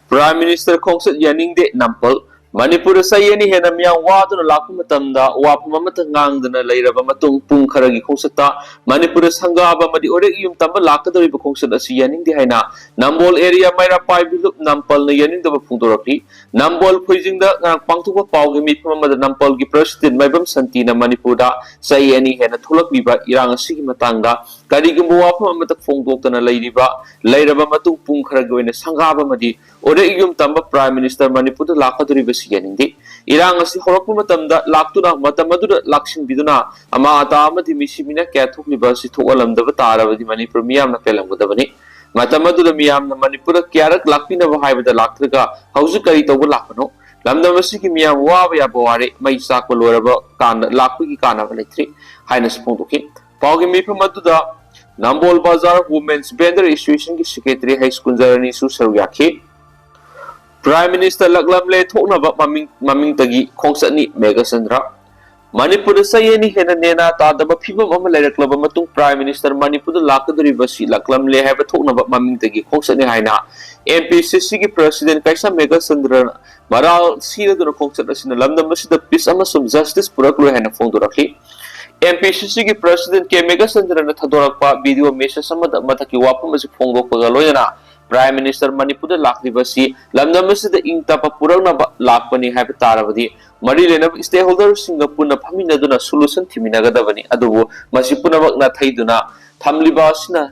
ꯄ꯭ꯔꯥꯏꯝ ꯃꯤꯅꯤꯁꯇꯔ ꯈꯣꯡꯆꯠ ꯌꯥꯅꯤꯡꯗꯦ, ꯅꯝꯄꯜ꯫ ꯃꯅꯤꯄꯨꯔꯗ ꯆꯍꯤ ꯑꯅꯤ ꯍꯦꯟꯅ ꯃꯤꯌꯥꯝ ꯋꯥꯗꯨꯅ ꯂꯥꯛꯄ ꯃꯇꯝꯗ ꯋꯥꯐꯝ ꯑꯃꯠꯇ ꯉꯥꯡꯗꯅ ꯂꯩꯔꯕ ꯃꯇꯨꯡ ꯄꯨꯡ ꯈꯔꯒꯤ ꯈꯣꯡꯆꯠꯇ ꯃꯅꯤꯄꯨꯔꯗ ꯁꯪꯒꯥꯕ ꯑꯃꯗꯤ ꯑꯣꯔꯦꯛ ꯌꯨꯝ ꯇꯝꯕ ꯂꯥꯛꯀꯗꯧꯔꯤꯕ ꯈꯣꯡꯆꯠ ꯑꯁꯤ ꯌꯥꯅꯤꯡꯗꯦ ꯍꯥꯏꯅ ꯅꯝꯕꯣꯜ ꯑꯦꯔꯤꯌꯥ ꯃꯩꯔꯥ ꯄꯥꯏꯕꯤ ꯂꯨꯞ ꯅꯝꯄꯜꯅ ꯌꯥꯅꯤꯡꯗꯕ ꯐꯣꯡꯗꯣꯔꯛꯂꯤ꯫ ꯅꯝꯕꯣꯜ ꯐꯣꯏꯖꯤꯡꯗ ꯉꯔꯥꯡ ꯄꯥꯡꯊꯣꯛꯄ ꯄꯥꯎꯒꯤ ꯃꯤꯐꯝ ꯑꯃꯗ ꯅꯝꯄꯜꯒꯤ ꯄ꯭ꯔꯁꯤꯗꯦꯟ ꯃꯥꯏꯕꯝ ꯁꯟꯇꯤꯅ ꯃꯅꯤꯄꯨꯔꯗ ꯆꯍꯤ ꯑꯅꯤ ꯍꯦꯟꯅ ꯊꯣꯛꯂꯛꯂꯤꯕ ꯏꯔꯥꯡ ꯑꯁꯤꯒꯤ ꯃꯇꯥꯡꯗ ꯀꯔꯤꯒꯨꯝꯕ ꯋꯥꯐꯝ ꯑꯃꯠꯇ ꯐꯣꯡꯗꯣꯛꯇꯅ ꯂꯩꯔꯤꯕ, ꯂꯩꯔꯕ ꯃꯇꯨꯡ ꯄꯨꯡ ꯈꯔꯒꯤ ꯑꯣꯏꯅ ꯁꯪꯒꯥꯕ ꯑꯃꯗꯤ ꯑꯣꯔꯦꯛ ꯌꯨꯝ ꯇꯝꯕ ꯄ꯭ꯔꯥꯏꯝ ꯃꯤꯅꯤꯁꯇꯔ ꯃꯅꯤꯄꯨꯔꯗ ꯂꯥꯛꯀꯗꯧꯔꯤꯕꯁꯤ ꯌꯥꯅꯤꯡꯗꯦ꯫ ꯏꯔꯥꯡ ꯑꯁꯤ ꯍꯧꯔꯛꯄ ꯃꯇꯝꯗ ꯂꯥꯛꯇꯨꯅ ꯃꯇꯝ ꯑꯗꯨꯗ ꯂꯥꯛꯁꯤꯟꯕꯤꯗꯨꯅ ꯑꯃꯥ ꯑꯇꯥ ꯑꯃꯗꯤ ꯃꯤꯁꯤ ꯃꯤꯅ ꯀꯌꯥ ꯊꯣꯛꯂꯤꯕ ꯑꯁꯤ ꯊꯣꯛꯍꯜꯂꯝꯗꯕ ꯇꯥꯔꯕꯗꯤ ꯃꯅꯤꯄꯨꯔ ꯃꯤꯌꯥꯝꯅ ꯄꯦꯜꯂꯝꯒꯗꯕꯅꯤ꯫ ꯃꯇꯝ ꯑꯗꯨꯗ ꯃꯤꯌꯥꯝꯅ ꯃꯅꯤꯄꯨꯔꯗ ꯀꯌꯥꯔꯛ ꯂꯥꯛꯄꯤꯅꯕ ꯍꯥꯏꯕꯗ ꯂꯥꯛꯇ꯭ꯔꯒ ꯍꯧꯖꯤꯛ ꯀꯔꯤ ꯇꯧꯕ ꯂꯥꯛꯄꯅꯣ? ꯂꯝꯗꯝ ꯑꯁꯤꯒꯤ ꯃꯤꯌꯥꯝ ꯋꯥꯕ ꯌꯥꯕ ꯋꯥꯔꯦ, ꯃꯩ ꯆꯥꯛꯄ ꯂꯣꯏꯔꯕ ꯀꯥꯟꯗ ꯂꯥꯛꯄꯒꯤ ꯀꯥꯟꯅꯕ ꯂꯩꯇ꯭ꯔꯤ ꯍꯥꯏꯅꯁꯨ ꯐꯣꯡꯗꯣꯛꯈꯤ꯫ ꯄꯥꯎꯒꯤ ꯃꯤꯐꯝ ꯑꯗꯨꯗ ꯅꯝꯕꯣꯜ ꯕꯖꯥꯔ ꯋꯨꯃꯦꯟꯁ ꯚꯦꯟꯗꯔ ꯑꯦꯁꯣꯁꯤꯌꯦꯁꯟꯒꯤ ꯁꯦꯀ꯭ꯔꯦꯇꯔꯤ ꯍꯩꯁ ꯀꯨꯟꯖꯔꯅꯤꯁꯨ ꯁꯔꯨꯛ ꯌꯥꯈꯤ꯫ ꯄ꯭ꯔꯥꯏꯝ ꯃꯤꯅꯤꯁꯇꯔ ꯂꯛꯂꯝꯂꯦ ꯊꯣꯛꯅꯕ ꯃꯃꯤꯡ, ꯃꯃꯤꯡꯇꯒꯤ ꯈꯣꯡꯆꯠꯅꯤ ꯃꯦꯘꯆꯟꯗ꯭ꯔ꯫ ꯃꯅꯤꯄꯨꯔꯗ ꯆꯍꯤ ꯑꯅꯤ ꯍꯦꯟꯅ ꯅꯦꯅꯥ ꯇꯥꯗꯕ ꯐꯤꯕꯝ ꯑꯃ ꯂꯩꯔꯛꯂꯕ ꯃꯇꯨꯡ ꯄ꯭ꯔꯥꯏꯝ ꯃꯤꯅꯤꯁꯇꯔ ꯃꯅꯤꯄꯨꯔꯗ ꯂꯥꯛꯀꯗꯧꯔꯤꯕꯁꯤ ꯂꯛꯂꯝꯂꯦ ꯍꯥꯏꯕ ꯊꯣꯛꯅꯕ ꯃꯃꯤꯡꯇꯒꯤ ꯈꯣꯡꯆꯠꯅꯤ ꯍꯥꯏꯅ ꯑꯦꯝ ꯄꯤ ꯁꯤ ꯁꯤꯒꯤ ꯄ꯭ꯔꯁꯤꯗꯦꯟ ꯀꯩꯁꯥꯝ ꯃꯦꯘꯆꯟꯗ꯭ꯔꯅ ꯃꯔꯥꯜ ꯁꯤꯔꯗꯨꯅ ꯈꯣꯡꯆꯠ ꯑꯁꯤꯅ ꯂꯝꯗꯝ ꯑꯁꯤꯗ ꯄꯤꯁ ꯑꯃꯁꯨꯡ ꯖꯁꯇꯤꯁ ꯄꯨꯔꯛꯂꯣꯏ ꯍꯥꯏꯅ ꯐꯣꯡꯗꯣꯔꯛꯈꯤ꯫ ꯑꯦꯝ ꯄꯤ ꯁꯤ ꯁꯤꯒꯤ ꯄ꯭ꯔꯁꯤꯗꯦꯟ ꯀꯦ ꯃꯦꯘꯆꯟꯗ꯭ꯔꯅ ꯊꯥꯗꯣꯔꯛꯄ ꯚꯤꯗꯤꯑꯣ ꯃꯦꯁꯦꯖ ꯑꯃꯗ ꯃꯊꯛꯀꯤ ꯋꯥꯐꯝ ꯑꯁꯤ ꯐꯣꯡꯗꯣꯛꯄꯒ ꯂꯣꯏꯅꯅ Prime Minister ꯃꯅꯤꯄꯨꯔꯗ ꯂꯥꯛꯂꯤꯕ ꯑꯁꯤ ꯂꯝꯗꯝ ꯑꯁꯤꯗ ꯏꯪ ꯇꯞꯄ ꯄꯨꯔꯛꯅꯕ ꯂꯥꯛꯄꯅꯤ ꯍꯥꯏꯕ ꯇꯥꯔꯕꯗꯤ, ꯃꯔꯤ ꯂꯩꯅꯕ stakeholderꯁꯤꯡꯒ ꯄꯨꯟꯅ ꯐꯝꯃꯤꯟꯅꯗꯨꯅ solution ꯊꯤꯃꯤꯟꯅꯒꯗꯕꯅꯤ꯫ ꯑꯗꯨꯕꯨ ꯃꯁꯤ ꯄꯨꯝꯅꯃꯛ ꯅꯥꯊꯩꯗꯨꯅ ꯊꯝꯂꯤꯕ ꯑꯁꯤꯅ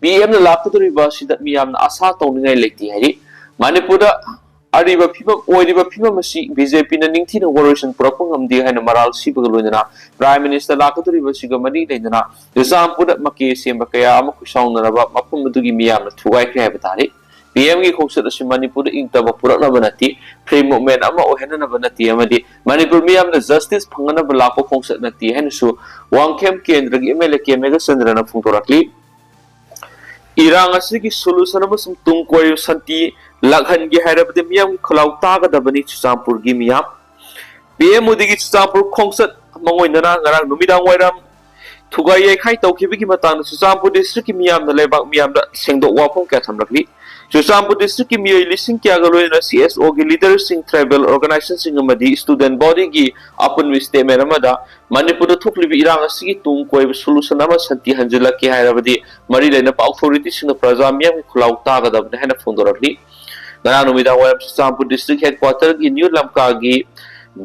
ꯄꯤ ꯑꯦꯝꯅ ꯂꯥꯛꯀꯗꯧꯔꯤꯕ ꯑꯁꯤꯗ ꯃꯤꯌꯥꯝꯅ ꯑꯁꯥ ꯇꯧꯅꯤꯡꯉꯥꯏ ꯂꯩꯇꯦ ꯍꯥꯏꯔꯤ꯫ ꯃꯅꯤꯄꯨꯔꯗ ꯑꯔꯤꯕ ꯐꯤꯕꯝ, ꯑꯣꯏꯔꯤꯕ ꯐꯤꯕꯝ ꯑꯁꯤ ꯕꯤ ꯖꯦ ꯄꯤꯅ ꯅꯤꯡꯊꯤꯅ ꯋꯥꯔꯣꯏꯁꯤꯟ ꯄꯨꯔꯛꯄ ꯉꯝꯗꯦ ꯍꯥꯏꯅ ꯃꯔꯥꯜ ꯁꯤꯕꯒ ꯂꯣꯏꯅꯅ Prime Minister ꯂꯥꯛꯀꯗꯧꯔꯤꯕ ꯑꯁꯤꯒ ꯃꯔꯤ ꯂꯩꯅꯅ ꯆꯨꯔꯆꯥꯟꯄꯨꯔꯗ ꯃꯀꯦ ꯁꯦꯝꯕ ꯀꯌꯥ ꯑꯃ ꯈꯨꯠꯁꯥꯎꯅꯔꯕ ꯃꯐꯝ ꯑꯗꯨꯒꯤ ꯃꯤꯌꯥꯝꯅ ꯊꯨꯒꯥꯏꯈ꯭ꯔꯦ ꯍꯥꯏꯕ ꯇꯥꯔꯦ꯫ ꯄꯤ ꯑꯦꯝꯒꯤ ꯈꯣꯡꯆꯠ ꯑꯁꯤ ꯃꯅꯤꯄꯨꯔꯗ ꯏꯪ ꯇꯞꯄ ꯄꯨꯔꯛꯅꯕ ꯅꯠꯇꯦ, free movement ꯑꯃ ꯑꯣꯏꯍꯟꯅꯅꯕ ꯅꯠꯇꯦ ꯑꯃꯗꯤ ꯃꯅꯤꯄꯨꯔ ꯃꯤꯌꯥꯝꯅ justice ꯐꯪꯅꯅꯕ ꯂꯥꯛꯄ ꯈꯣꯡꯆꯠ ꯅꯠꯇꯦ ꯍꯥꯏꯅꯁꯨ ꯋꯥꯡꯈꯦꯝ ꯀꯦꯟꯗ꯭ꯔꯒꯤ ꯑꯦꯝ ꯑꯦꯜ ꯑꯦ ꯀꯦ ꯃꯦꯘꯆꯟꯗ꯭ꯔꯅ ꯐꯣꯡꯗꯣꯔꯛꯂꯤ꯫ ꯏꯔꯥꯡ ꯑꯁꯤꯒꯤ solution ꯑꯃꯁꯨꯡ ꯇꯨꯡ ꯀꯣꯏꯕ ꯁꯥꯟꯇꯤ ꯂꯥꯛꯍꯟꯒꯦ ꯍꯥꯏꯔꯕꯗꯤ ꯃꯤꯌꯥꯝꯒꯤ ꯈꯨꯜꯂꯥꯎ ꯇꯥꯒꯗꯕꯅꯤ ꯆꯨꯔꯆꯥꯟꯄꯨꯔꯒꯤ ꯃꯤꯌꯥꯝ꯫ ꯄꯤ ꯑꯦꯝ ꯃꯣꯗꯤꯒꯤ ꯆꯨꯔꯆꯥꯟꯄꯨꯔ ꯈꯣꯡꯆꯠ ꯃꯥꯡꯑꯣꯏꯅꯅ ꯉꯔꯥꯡ ꯅꯨꯃꯤꯗꯥꯡ ꯋꯥꯏꯔꯝ ꯊꯨꯒꯥꯏ ꯌꯩꯈꯥꯏ ꯇꯧꯈꯤꯕꯒꯤ ꯃꯇꯥꯡꯗ ꯆꯨꯔꯆꯥꯟꯄꯨꯔ districtꯀꯤ ꯃꯤꯌꯥꯝꯅ ꯂꯩꯕꯥꯛ ꯃꯤꯌꯥꯝꯗ ꯁꯦꯡꯗꯣꯛ ꯋꯥꯐꯝ ꯀꯌꯥ ꯊꯝꯂꯛꯂꯤ꯫ ꯆꯨꯔꯆꯥꯟꯄꯨꯔ districtꯀꯤ ꯃꯤꯑꯣꯏ ꯂꯤꯁꯤꯡ ꯀꯌꯥꯒ ꯂꯣꯏꯅꯅ ꯁꯤ ꯑꯦꯁ ꯑꯣꯒꯤ leaderꯁꯤꯡ, tribal organizationꯁꯤꯡ ꯑꯃꯗꯤ student bodyꯒꯤ ꯑꯄꯨꯟꯕ statement ꯑꯃꯗ ꯃꯅꯤꯄꯨꯔꯗ ꯊꯣꯛꯂꯤꯕ ꯏꯔꯥꯡ ꯑꯁꯤꯒꯤ ꯇꯨꯡ ꯀꯣꯏꯕ solution ꯑꯃ ꯁꯥꯟꯇꯤ ꯍꯟꯖꯤꯜꯂꯛꯀꯦ ꯍꯥꯏꯔꯕꯗꯤ ꯃꯔꯤ ꯂꯩꯅꯕ authorityꯁꯤꯡꯅ ꯄ꯭ꯔꯖꯥ ꯃꯤꯌꯥꯝꯒꯤ ꯈꯨꯜꯂꯥꯎ ꯇꯥꯒꯗꯕꯅꯤ ꯍꯥꯏꯅ ꯐꯣꯡꯗꯣꯔꯛꯂꯤ꯫ ꯉꯔꯥꯡ ꯅꯨꯃꯤꯗꯥꯡ ꯋꯥꯏꯔꯝ ꯆꯨꯔꯆꯥꯟꯄꯨꯔ district headquarterꯒꯤ ꯅ꯭ꯌꯨ ꯂꯝꯀꯥꯒꯤ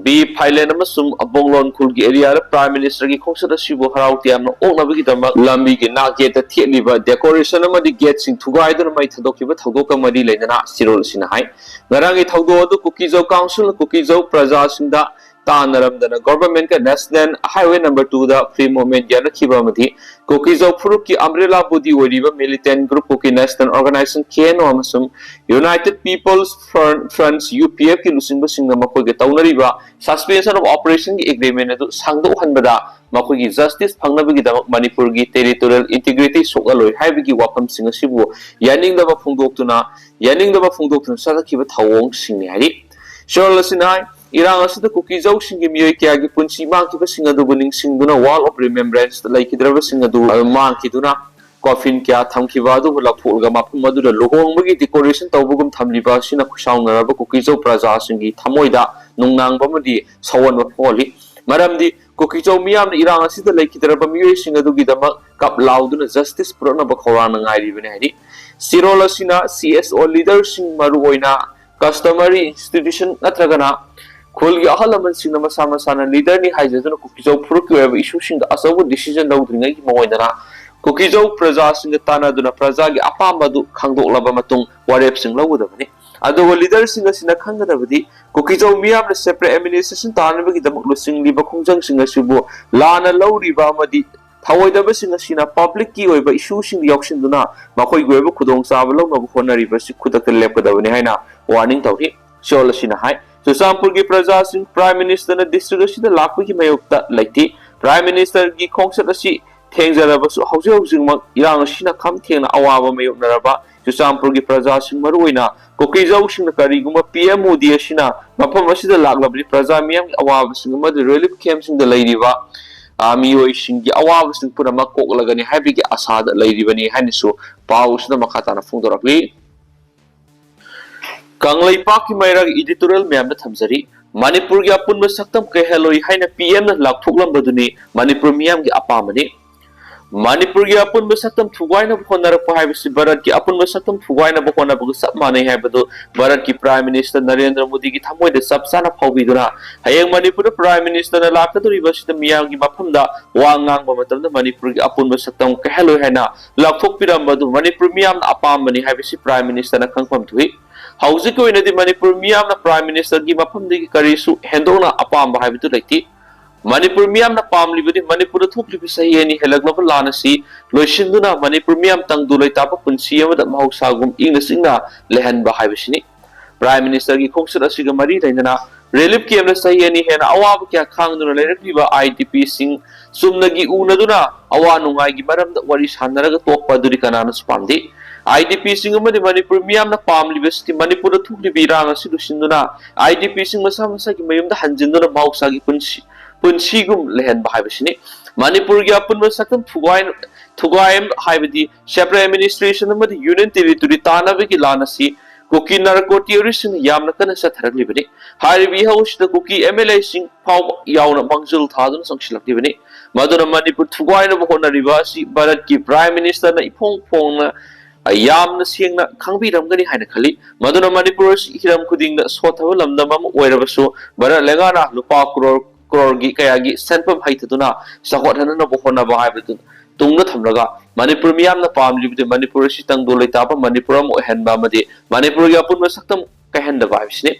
ꯕꯤ ꯐꯥꯏꯂꯦꯟ ꯑꯃꯁꯨꯡ ꯕꯣꯡꯂꯣꯟ ꯈꯨꯜꯒꯤ areaꯗ Prime Ministerꯒꯤ ꯈꯣꯡꯆꯠ ꯑꯁꯤꯕꯨ ꯍꯔꯥꯎ ꯇꯌꯥꯝꯅ ꯑꯣꯛꯅꯕꯒꯤꯗꯃꯛ ꯂꯝꯕꯤꯒꯤ ꯅꯥꯛ ꯌꯦꯠꯇ ꯊꯦꯠꯂꯤꯕ decoration ꯑꯃꯗꯤ gateꯁꯤꯡ ꯊꯨꯒꯥꯏꯗꯨꯅ ꯃꯩ ꯊꯥꯗꯣꯛꯈꯤꯕ ꯊꯧꯗꯣꯛꯀ ꯃꯔꯤ ꯂꯩꯅꯅ ꯆꯦꯔꯣꯜ ꯑꯁꯤꯅ ꯍꯥꯏ꯫ ꯉꯔꯥꯡꯒꯤ ꯊꯧꯗꯣꯛ ꯑꯗꯨ ꯀꯨꯀꯤꯖꯧ councilꯅ ꯀꯨꯀꯤꯖꯧ ꯄ꯭ꯔꯖꯥꯁꯤꯡꯗ ꯇꯥꯟꯅꯔꯝꯗꯅ Governmentꯀ National Highway number twoꯗ free movement ꯌꯥꯅꯈꯤꯕ ꯑꯃꯗꯤ ꯀꯨꯀꯤꯖꯧ ꯐꯨꯔꯨꯞꯀꯤ umbrella body ꯑꯣꯏꯔꯤꯕ militant group Kuki National Organisation, K N O, ꯑꯃꯁꯨꯡ United People's Front, Fronts, U P ꯑꯦꯐꯀꯤ ꯂꯨꯆꯤꯡꯕꯁꯤꯡꯅ ꯃꯈꯣꯏꯒ ꯇꯧꯅꯔꯤꯕ suspension of operationꯒꯤ agreement ꯑꯗꯨ ꯁꯥꯡꯗꯣꯛꯍꯟꯕꯗ ꯃꯈꯣꯏꯒꯤ justice ꯐꯪꯅꯕꯒꯤꯗꯃꯛ ꯃꯅꯤꯄꯨꯔꯒꯤ territorial integrity ꯁꯣꯛꯍꯜꯂꯣꯏ ꯍꯥꯏꯕꯒꯤ ꯋꯥꯐꯝꯁꯤꯡ ꯑꯁꯤꯕꯨ ꯌꯥꯅꯤꯡꯗꯕ ꯐꯣꯡꯗꯣꯛꯇꯨꯅ, ꯌꯥꯅꯤꯡꯗꯕ ꯐꯣꯡꯗꯣꯛꯇꯨꯅ ꯆꯠꯊꯈꯤꯕ ꯊꯧꯑꯣꯡꯁꯤꯡꯅꯤ ꯍꯥꯏꯔꯤ꯫ ꯆꯦꯔꯣꯜ ꯑꯁꯤꯅ ꯍꯥꯏ, ꯏꯔꯥꯡ ꯑꯁꯤꯗ ꯀꯨꯀꯤꯖꯧꯁꯤꯡꯒꯤ ꯃꯤꯑꯣꯏ ꯀꯌꯥꯒꯤ ꯄꯨꯟꯁꯤ ꯃꯥꯡꯈꯤꯕꯁꯤꯡ ꯑꯗꯨꯕꯨ ꯅꯤꯡꯁꯤꯡꯗꯨꯅ Wall of Remembrance ꯂꯩꯈꯤꯗ꯭ꯔꯕꯁꯤꯡ ꯑꯗꯨ ꯃꯥꯡꯈꯤꯗꯨꯅ coffin ꯀꯌꯥ ꯊꯝꯈꯤꯕ ꯑꯗꯨꯕꯨ ꯂꯧꯊꯣꯛꯂꯒ ꯃꯐꯝ ꯑꯗꯨꯗ ꯂꯨꯍꯣꯡꯕꯒꯤ decoration ꯇꯧꯕꯒꯨꯝ ꯊꯝꯂꯤꯕ ꯑꯁꯤꯅ ꯈꯨꯁꯥꯎꯅꯔꯕ ꯀꯨꯀꯤꯖꯧ ꯄ꯭ꯔꯖꯥꯁꯤꯡꯒꯤ ꯊꯃꯣꯏꯗ ꯅꯨꯡꯅꯥꯡꯕ ꯑꯃꯗꯤ ꯁꯧꯍꯟꯕ ꯐꯥꯎꯍꯜꯂꯤ꯫ ꯃꯔꯝꯗꯤ ꯀꯨꯀꯤꯖꯧ ꯃꯤꯌꯥꯝꯅ ꯏꯔꯥꯡ ꯑꯁꯤꯗ ꯂꯩꯈꯤꯗ꯭ꯔꯕ ꯃꯤꯑꯣꯏꯁꯤꯡ ꯑꯗꯨꯒꯤꯗꯃꯛ ꯀꯞ ꯂꯥꯎꯗꯨꯅ ꯖꯁꯇꯤꯁ ꯄꯨꯔꯛꯅꯕ ꯈꯧꯔꯥꯡꯅ ꯉꯥꯏꯔꯤꯕꯅꯤ ꯍꯥꯏꯔꯤ꯫ ꯆꯦꯔꯣꯜ ꯑꯁꯤꯅ ꯁꯤ ꯑꯦꯁ ꯑꯣ ꯂꯤꯗꯔꯁꯤꯡ, ꯃꯔꯨꯑꯣꯏꯅ ꯀꯁꯇꯃꯔꯤ ꯏꯟꯁꯇꯤꯇ꯭ꯌꯨꯁꯟ ꯅꯠꯇ꯭ꯔꯒꯅ ꯈꯨꯜꯒꯤ ꯑꯍꯜ ꯂꯃꯟꯁꯤꯡꯅ ꯃꯁꯥ ꯃꯁꯥꯅ ꯂꯤꯗꯔꯅꯤ ꯍꯥꯏꯖꯗꯨꯅ ꯀꯨꯀꯤꯖꯧ ꯐꯨꯔꯨꯞꯀꯤ ꯑꯣꯏꯕ ꯏꯁꯨꯁꯤꯡꯗ ꯑꯆꯧꯕ ꯗꯤꯁꯤꯖꯟ ꯂꯧꯗ꯭ꯔꯤꯉꯩꯒꯤ ꯃꯑꯣꯡꯗꯅ ꯀꯨꯀꯤꯖꯧ ꯄ꯭ꯔꯖꯥꯁꯤꯡꯒ ꯇꯥꯟꯅꯗꯨꯅ ꯄ꯭ꯔꯖꯥꯒꯤ ꯑꯄꯥꯝꯕ ꯑꯗꯨ ꯈꯪꯗꯣꯛꯂꯕ ꯃꯇꯨꯡ ꯋꯥꯔꯦꯞꯁꯤꯡ ꯂꯧꯒꯗꯕꯅꯤ꯫ ꯑꯗꯨꯒ ꯂꯤꯗꯔꯁꯤꯡ ꯑꯁꯤꯅ ꯈꯪꯒꯗꯕꯗꯤ ꯀꯨꯀꯤꯖꯧ ꯃꯤꯌꯥꯝꯅ ꯁꯦꯄꯔꯦꯠ ꯑꯦꯗꯃꯤꯅꯤꯁꯇ꯭ꯔꯦꯁꯟ ꯇꯥꯅꯕꯒꯤꯗꯃꯛ ꯂꯨꯆꯤꯡꯂꯤꯕ ꯈꯣꯡꯖꯪꯁꯤꯡ ꯑꯁꯤꯕꯨ ꯂꯥꯟꯅ ꯂꯧꯔꯤꯕ ꯑꯃꯗꯤ ꯊꯧꯑꯣꯏꯗꯕꯁꯤꯡ ꯑꯁꯤꯅ ꯄꯕ꯭ꯂꯤꯛꯀꯤ ꯑꯣꯏꯕ ꯏꯁꯨꯁꯤꯡꯗ ꯌꯥꯎꯁꯤꯟꯗꯨꯅ ꯃꯈꯣꯏꯒꯤ ꯑꯣꯏꯕ ꯈꯨꯗꯣꯡꯆꯥꯕ ꯂꯧꯅꯕ ꯍꯣꯠꯅꯔꯤꯕꯁꯤ ꯈꯨꯗꯛꯇ ꯂꯦꯞꯀꯗꯕꯅꯤ ꯍꯥꯏꯅ ꯋꯥꯔꯅꯤꯡ ꯇꯧꯔꯤ꯫ ꯆꯦꯔꯣꯜ ꯑꯁꯤꯅ ꯍꯥꯏ, ꯆꯨꯔꯆꯥꯟꯄꯨꯔꯒꯤ ꯄ꯭ꯔꯖꯥꯁꯤꯡ ꯄ꯭ꯔꯥꯏꯝ ꯃꯤꯅꯤꯁꯇꯔꯅ ꯗꯤꯁꯇ꯭ꯔꯤꯛ ꯑꯁꯤꯗ ꯂꯥꯛꯄꯒꯤ ꯃꯥꯌꯣꯛꯇ ꯂꯩꯇꯦ꯫ ꯄ꯭ꯔꯥꯏꯝ ꯃꯤꯅꯤꯁꯇꯔꯒꯤ ꯈꯣꯡꯆꯠ ꯑꯁꯤ ꯊꯦꯡꯖꯔꯕꯁꯨ ꯍꯧꯖꯤꯛ ꯍꯧꯖꯤꯛꯃꯛ ꯏꯔꯥꯡ ꯑꯁꯤꯅ ꯈꯝ ꯊꯦꯡꯅ ꯑꯋꯥꯕ ꯃꯥꯌꯣꯛꯅꯔꯕ ꯆꯨꯔꯆꯥꯟꯄꯨꯔꯒꯤ ꯄ꯭ꯔꯖꯥꯁꯤꯡ, ꯃꯔꯨꯑꯣꯏꯅ ꯀꯨꯀꯤꯖꯧꯁꯤꯡꯅ ꯀꯔꯤꯒꯨꯝꯕ ꯄꯤ ꯑꯦꯝ ꯃꯣꯗꯤ ꯑꯁꯤꯅ ꯃꯐꯝ ꯑꯁꯤꯗ ꯂꯥꯛꯂꯕꯗꯤ ꯄ꯭ꯔꯖꯥ ꯃꯤꯌꯥꯝꯒꯤ ꯑꯋꯥꯕꯁꯤꯡ ꯑꯃꯗꯤ ꯔꯤꯂꯤꯐ ꯀꯦꯝꯞꯁꯤꯡꯗ ꯂꯩꯔꯤꯕ, ꯑ, ꯃꯤꯑꯣꯏꯁꯤꯡꯒꯤ ꯑꯋꯥꯕꯁꯤꯡ ꯄꯨꯝꯅꯃꯛ ꯀꯣꯛꯂꯒꯅꯤ ꯍꯥꯏꯕꯒꯤ ꯑꯁꯥꯗ ꯂꯩꯔꯤꯕꯅꯤ ꯍꯥꯏꯅꯁꯨ ꯄꯥꯎ ꯑꯁꯤꯗ ꯃꯈꯥ ꯇꯥꯅ ꯐꯣꯡꯗꯣꯔꯛꯂꯤ꯫ ꯀꯪꯂꯩꯄꯥꯛꯀꯤ ꯃꯩꯔꯥꯒꯤ ꯏꯗꯤꯇꯣꯔꯤꯌꯦꯜ ꯃꯌꯥꯝꯗ ꯊꯝꯖꯔꯤ꯫ ꯃꯅꯤꯄꯨꯔꯒꯤ ꯑꯄꯨꯟꯕ ꯁꯛꯇꯝ ꯀꯥꯏꯍꯜꯂꯣꯏ ꯍꯥꯏꯅ ꯄꯤ ꯑꯦꯝꯅ ꯂꯥꯎꯊꯣꯛꯂꯝꯕꯗꯨꯅꯤ ꯃꯅꯤꯄꯨꯔ ꯃꯤꯌꯥꯝꯒꯤ ꯑꯄꯥꯝꯕꯅꯤ꯫ ꯃꯅꯤꯄꯨꯔꯒꯤ ꯑꯄꯨꯟꯕ ꯁꯛꯇꯝ ꯊꯨꯒꯥꯏꯅꯕ ꯍꯣꯠꯅꯔꯛꯄ ꯍꯥꯏꯕꯁꯤ ꯚꯥꯔꯠꯀꯤ ꯑꯄꯨꯟꯕ ꯁꯛꯇꯝ ꯊꯨꯒꯥꯏꯅꯕ ꯍꯣꯠꯅꯕꯒ ꯆꯞ ꯃꯥꯟꯅꯩ ꯍꯥꯏꯕꯗꯨ ꯚꯥꯔꯠꯀꯤ ꯄ꯭ꯔꯥꯏꯝ ꯃꯤꯅꯤꯁꯇꯔ ꯅꯔꯦꯟꯗ꯭ꯔ ꯃꯣꯗꯤꯒꯤ ꯊꯃꯣꯏꯗ ꯆꯞ ꯆꯥꯅ ꯐꯥꯎꯕꯤꯗꯨꯅ, ꯍꯌꯦꯡ ꯃꯅꯤꯄꯨꯔꯗ ꯄ꯭ꯔꯥꯏꯝ ꯃꯤꯅꯤꯁꯇꯔꯅ ꯂꯥꯛꯀꯗꯧꯔꯤꯕ ꯑꯁꯤꯗ ꯃꯤꯌꯥꯝꯒꯤ ꯃꯐꯝꯗ ꯋꯥ ꯉꯥꯡꯕ ꯃꯇꯝꯗ ꯃꯅꯤꯄꯨꯔꯒꯤ ꯑꯄꯨꯟꯕ ꯁꯛꯇꯝ ꯀꯥꯏꯍꯜꯂꯣꯏ ꯍꯥꯏꯅ ꯂꯥꯎꯊꯣꯛꯄꯤꯔꯝꯕ ꯑꯗꯨ ꯃꯅꯤꯄꯨꯔ ꯃꯤꯌꯥꯝꯅ ꯑꯄꯥꯝꯕꯅꯤ ꯍꯥꯏꯕꯁꯤ ꯄ꯭ꯔꯥꯏꯝ ꯃꯤꯅꯤꯁꯇꯔꯅ ꯈꯪꯐꯝ ꯊꯣꯛꯏ꯫ ꯍꯧꯖꯤꯛꯀꯤ ꯑꯣꯏꯅꯗꯤ ꯃꯅꯤꯄꯨꯔ ꯃꯤꯌꯥꯝꯅ ꯄ꯭ꯔꯥꯏꯝ ꯃꯤꯅꯤꯁꯇꯔꯒꯤ ꯃꯐꯝꯗꯒꯤ ꯀꯔꯤꯁꯨ ꯍꯦꯟꯗꯣꯛꯅ ꯑꯄꯥꯝꯕ ꯍꯥꯏꯕꯗꯨ ꯂꯩꯇꯦ꯫ ꯃꯅꯤꯄꯨꯔ ꯃꯤꯌꯥꯝꯅ ꯄꯥꯝꯂꯤꯕꯗꯤ ꯃꯅꯤꯄꯨꯔꯗ ꯊꯣꯛꯂꯤꯕ ꯆꯍꯤ ꯑꯅꯤ ꯍꯦꯜꯂꯛꯂꯕ ꯂꯥꯟ ꯑꯁꯤ ꯂꯣꯏꯁꯤꯟꯗꯨꯅ ꯃꯅꯤꯄꯨꯔ ꯃꯤꯌꯥꯝ ꯇꯪꯗꯨ ꯂꯩꯇꯥꯕ ꯄꯨꯟꯁꯤ ꯑꯃꯗ ꯃꯍꯧꯁꯥꯒꯨꯝ ꯏꯪꯅ ꯆꯤꯛꯅ ꯂꯩꯍꯟꯕ ꯍꯥꯏꯕꯁꯤꯅꯤ꯫ ꯄ꯭ꯔꯥꯏꯝ ꯃꯤꯅꯤꯁꯇꯔꯒꯤ ꯈꯣꯡꯆꯠ ꯑꯁꯤꯒ ꯃꯔꯤ ꯂꯩꯅꯅ ꯔꯤꯂꯤꯐ ꯀꯦꯝꯞꯅ ꯆꯍꯤ ꯑꯅꯤ ꯍꯦꯟꯅ ꯑꯋꯥꯕ ꯀꯌꯥ ꯈꯥꯡꯗꯨꯅ ꯂꯩꯔꯛꯂꯤꯕ ꯑꯥꯏ ꯗꯤ ꯄꯤꯁꯤꯡ ꯆꯨꯝꯅꯒꯤ ꯎꯅꯗꯨꯅ ꯑꯋꯥ ꯅꯨꯡꯉꯥꯏꯒꯤ ꯃꯔꯝꯗ ꯋꯥꯔꯤ ꯁꯥꯟꯅꯔꯒ ꯇꯣꯛꯄ ꯑꯗꯨꯗꯤ ꯀꯅꯥꯅꯁꯨ ꯄꯥꯝꯗꯦ꯫ ꯑꯥꯏ ꯗꯤ ꯄꯤꯁꯤꯡ ꯑꯃꯗꯤ ꯃꯅꯤꯄꯨꯔ ꯃꯤꯌꯥꯝꯅ ꯄꯥꯝꯂꯤꯕꯁꯤꯗꯤ ꯃꯅꯤꯄꯨꯔꯗ ꯊꯣꯛꯂꯤꯕ ꯏꯔꯥꯡ ꯑꯁꯤ ꯂꯣꯏꯁꯤꯟꯗꯨꯅ ꯑꯥꯏ ꯗꯤ ꯄꯤꯁꯤꯡ ꯃꯁꯥ ꯃꯁꯥꯒꯤ ꯃꯌꯨꯝꯗ ꯍꯟꯖꯤꯟꯗꯨꯅ ꯃꯍꯧꯁꯥꯒꯤ ꯄꯨꯟꯁꯤ, ꯄꯨꯟꯁꯤꯒꯨꯝ ꯂꯩꯍꯟꯕ ꯍꯥꯏꯕꯁꯤꯅꯤ꯫ ꯃꯅꯤꯄꯨꯔꯒꯤ ꯑꯄꯨꯟꯕ ꯁꯛꯇꯝ ꯊꯨꯒꯥꯏ-, ꯊꯨꯒꯥꯏ ꯍꯥꯏꯕꯗꯤ ꯁꯦꯄꯔꯦꯠ ꯑꯦꯗꯃꯤꯅꯤꯁꯇ꯭ꯔꯦꯁꯟ ꯑꯃꯗꯤ ꯌꯨꯅꯤꯌꯟ ꯇꯦꯔꯤꯇꯣꯔꯤ ꯇꯥꯅꯕꯒꯤ ꯂꯥꯟ ꯑꯁꯤ ꯀꯨꯀꯤ ꯅꯥꯔꯀꯣ ꯇꯦꯔꯣꯔꯤꯁꯁꯤꯡꯅ ꯌꯥꯝꯅ ꯀꯟꯅ ꯆꯠꯊꯔꯛꯂꯤꯕꯅꯤ꯫ ꯍꯥꯏꯔꯤꯕ ꯏꯍꯧ ꯑꯁꯤꯗ ꯀꯨꯀꯤ ꯑꯦꯝ ꯑꯦꯜ ꯑꯦꯁꯤꯡ ꯐꯥꯎꯕ ꯌꯥꯎꯅ ꯃꯥꯡꯖꯤꯜ ꯊꯥꯗꯨꯅ ꯆꯪꯁꯤꯜꯂꯛꯂꯤꯕꯅꯤ꯫ ꯃꯗꯨꯅ ꯃꯅꯤꯄꯨꯔ ꯊꯨꯒꯥꯏꯅꯕ ꯍꯣꯠꯅꯔꯤꯕ ꯑꯁꯤ ꯚꯥꯔꯠꯀꯤ ꯄ꯭ꯔꯥꯏꯝ ꯃꯤꯅꯤꯁꯇꯔꯅ ꯏꯐꯣꯡ ꯐꯣꯡꯅ, ꯑ, ꯌꯥꯝꯅ ꯁꯦꯡꯅ ꯈꯪꯕꯤꯔꯝꯒꯅꯤ ꯍꯥꯏꯅ ꯈꯜꯂꯤ꯫ ꯃꯗꯨꯅ ꯃꯅꯤꯄꯨꯔ ꯑꯁꯤ ꯍꯤꯔꯝ ꯈꯨꯗꯤꯡꯗ ꯁꯣꯠꯊꯕ ꯂꯝꯗꯝ ꯑꯃ ꯑꯣꯏꯔꯕꯁꯨ, ꯚꯥꯔꯠ ꯂꯩꯉꯥꯛꯅ ꯂꯨꯄꯥ ꯀ꯭ꯔꯣꯔ ꯀ꯭ꯔꯣꯔꯒꯤ ꯀꯌꯥꯒꯤ ꯁꯦꯟꯐꯝ ꯍꯩꯊꯗꯨꯅ ꯆꯥꯎꯈꯠꯍꯟꯅꯕ ꯍꯣꯠꯅꯕ ꯍꯥꯏꯕꯗꯨ ꯇꯨꯡꯗ ꯊꯝꯂꯒ, ꯃꯅꯤꯄꯨꯔ ꯃꯤꯌꯥꯝꯅ ꯄꯥꯝꯂꯤꯕꯗꯤ ꯃꯅꯤꯄꯨꯔ ꯑꯁꯤ ꯇꯪꯗꯨ ꯂꯩꯇꯥꯕ ꯃꯅꯤꯄꯨꯔ ꯑꯃ ꯑꯣꯏꯍꯟꯕ ꯑꯃꯗꯤ ꯃꯅꯤꯄꯨꯔꯒꯤ ꯑꯄꯨꯟꯕ ꯁꯛꯇꯝ ꯀꯥꯏꯍꯟꯗꯕ ꯍꯥꯏꯕꯁꯤꯅꯤ꯫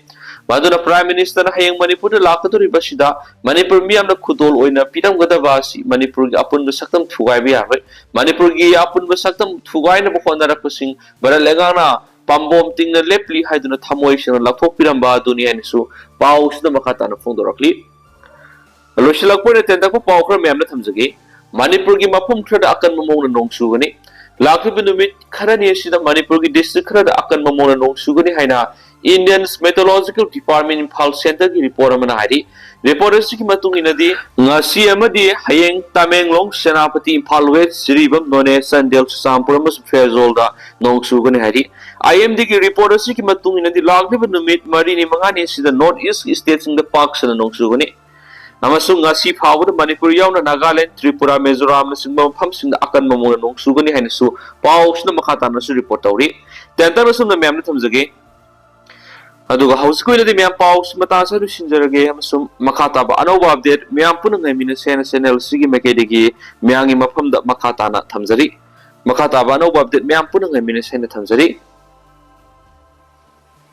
ꯃꯗꯨꯅ ꯄ꯭ꯔꯥꯏꯝ ꯃꯤꯅꯤꯁꯇꯔꯅ ꯍꯌꯦꯡ ꯃꯅꯤꯄꯨꯔꯗ ꯂꯥꯛꯀꯗꯧꯔꯤꯕꯁꯤꯗ ꯃꯅꯤꯄꯨꯔ ꯃꯤꯌꯥꯝꯅ ꯈꯨꯗꯣꯜ ꯑꯣꯏꯅ ꯄꯤꯔꯝꯒꯗꯕ ꯑꯁꯤ ꯃꯅꯤꯄꯨꯔꯒꯤ ꯑꯄꯨꯟꯕ ꯁꯛꯇꯝ ꯊꯨꯒꯥꯏꯕ ꯌꯥꯔꯣꯏ꯫ ꯃꯅꯤꯄꯨꯔꯒꯤ ꯑꯄꯨꯟꯕ ꯁꯛꯇꯝ ꯊꯨꯒꯥꯏꯅꯕ ꯍꯣꯠꯅꯔꯛꯄꯁꯤꯡ ꯚꯥꯔꯠ ꯂꯩꯉꯥꯛꯅ ꯄꯥꯝꯕꯣꯝ ꯇꯤꯡꯅ ꯂꯦꯞꯂꯤ ꯍꯥꯏꯗꯨꯅ ꯊꯃꯣꯏ ꯁꯦꯡꯅ ꯂꯥꯎꯊꯣꯛꯄꯤꯔꯝꯕ ꯑꯗꯨꯅꯤ ꯍꯥꯏꯅꯁꯨ ꯄꯥꯎ ꯑꯁꯤꯗ ꯃꯈꯥ ꯇꯥꯅ ꯐꯣꯡꯗꯣꯔꯛꯂꯤ꯫ ꯂꯣꯏꯁꯤꯜꯂꯛꯄ ꯑꯣꯏꯅ ꯇꯦꯟꯇꯛꯄ ꯄꯥꯎ ꯈꯔ ꯃꯌꯥꯝꯅ ꯊꯝꯖꯒꯦ꯫ ꯃꯅꯤꯄꯨꯔꯒꯤ ꯃꯐꯝ ꯈꯔꯗ ꯑꯀꯟꯕ ꯃꯑꯣꯡꯗ ꯅꯣꯡ ꯆꯨꯒꯅꯤ꯫ ꯂꯥꯛꯂꯤꯕ ꯅꯨꯃꯤꯠ ꯈꯔꯅꯤ ꯑꯁꯤꯗ ꯃꯅꯤꯄꯨꯔꯒꯤ ꯗꯤꯁꯇ꯭ꯔꯤꯛ ꯈꯔꯗ ꯑꯀꯟꯕ ꯃꯑꯣꯡꯗ ꯅꯣꯡ ꯆꯨꯒꯅꯤ ꯍꯥꯏꯅ ꯏꯟꯗꯤꯌꯟ ꯃꯦꯇꯣꯂꯣꯖꯤꯀꯦꯜ ꯗꯤꯄꯥꯔꯠꯃꯦꯟ ꯏꯝꯐꯥꯜ ꯁꯦꯟꯇꯔꯒꯤ ꯔꯤꯄꯣꯔꯠ ꯑꯃꯅ ꯍꯥꯏꯔꯤ꯫ ꯔꯤꯄꯣꯔꯠ ꯑꯁꯤꯒꯤ ꯃꯇꯨꯡ ꯏꯟꯅꯗꯤ ꯉꯁꯤ ꯑꯃꯗꯤ ꯍꯌꯦꯡ ꯇꯃꯦꯡꯂꯣꯡ, ꯁꯦꯅꯥꯄꯇꯤ, ꯏꯝꯐꯥꯜ ꯋꯦꯁ, ꯖꯤꯔꯤꯕꯥꯝ, ꯅꯣꯅꯦ, ꯆꯥꯟꯗꯦꯜ, ꯆꯨꯔꯆꯥꯟꯄꯨꯔ ꯑꯃꯁꯨꯡ ꯐꯦꯔꯖꯣꯜꯗ ꯅꯣꯡ ꯆꯨꯒꯅꯤ ꯍꯥꯏꯔꯤ꯫ ꯑꯥꯏ ꯑꯦꯝ ꯗꯤꯒꯤ ꯔꯤꯄꯣꯔꯠ ꯑꯁꯤꯒꯤ ꯃꯇꯨꯡ ꯏꯟꯅꯗꯤ ꯂꯥꯛꯂꯤꯕ ꯅꯨꯃꯤꯠ ꯃꯔꯤꯅꯤ ꯃꯉꯥꯅꯤ ꯑꯁꯤꯗ ꯅꯣꯔꯠ ꯏꯁ ꯁ꯭ꯇꯦꯠꯁꯤꯡꯗ ꯄꯥꯛ ꯁꯟꯅ ꯅꯣꯡ ꯆꯨꯒꯅꯤ꯫ ꯑꯃꯁꯨꯡ ꯉꯁꯤ ꯐꯥꯎꯕꯗ ꯃꯅꯤꯄꯨꯔ ꯌꯥꯎꯅ ꯅꯥꯒꯥꯂꯦꯟ, ꯇ꯭ꯔꯤꯄꯨꯔꯥ, ꯃꯤꯖꯣꯔꯥꯝꯅꯆꯤꯡꯕ ꯃꯐꯝꯁꯤꯡꯗ ꯑꯀꯟꯕ ꯃꯑꯣꯡꯗ ꯅꯣꯡ ꯆꯨꯒꯅꯤ ꯍꯥꯏꯅꯁꯨ ꯄꯥꯎꯁꯤꯅ ꯃꯈꯥ ꯇꯥꯅꯁꯨ ꯔꯤꯄꯣꯔꯠ ꯇꯧꯔꯤ꯫ ꯇꯦꯟꯇꯛꯅ ꯁꯨꯝꯅ ꯃꯌꯥꯝꯗ ꯊꯝꯖꯒꯦ꯫ ꯑꯗꯨꯒ ꯍꯧꯖꯤꯛꯀꯤ ꯑꯣꯏꯅꯗꯤ ꯃꯌꯥꯝ ꯄꯥꯎꯁꯤ ꯃꯇꯥꯡ ꯑꯁꯤꯗ ꯂꯣꯏꯁꯤꯟꯖꯔꯒꯦ, ꯑꯃꯁꯨꯡ ꯃꯈꯥ ꯇꯥꯕ ꯑꯅꯧꯕ ꯑꯞꯗꯦꯠ ꯃꯌꯥꯝ ꯄꯨꯟꯅ ꯉꯥꯏꯃꯤꯟꯅꯁꯦ ꯍꯥꯏꯅ ꯆꯦꯅꯦꯜ ꯑꯁꯤꯒꯤ ꯃꯥꯏꯀꯩꯗꯒꯤ ꯃꯌꯥꯝꯒꯤ ꯃꯐꯝꯗ ꯃꯈꯥ ꯇꯥꯅ ꯊꯝꯖꯔꯤ꯫ ꯃꯈꯥ ꯇꯥꯕ ꯑꯅꯧꯕ ꯑꯞꯗꯦꯠ ꯃꯌꯥꯝ ꯄꯨꯟꯅ ꯉꯥꯏꯃꯤꯟꯅꯁꯦ ꯍꯥꯏꯅ ꯊꯝꯖꯔꯤ꯫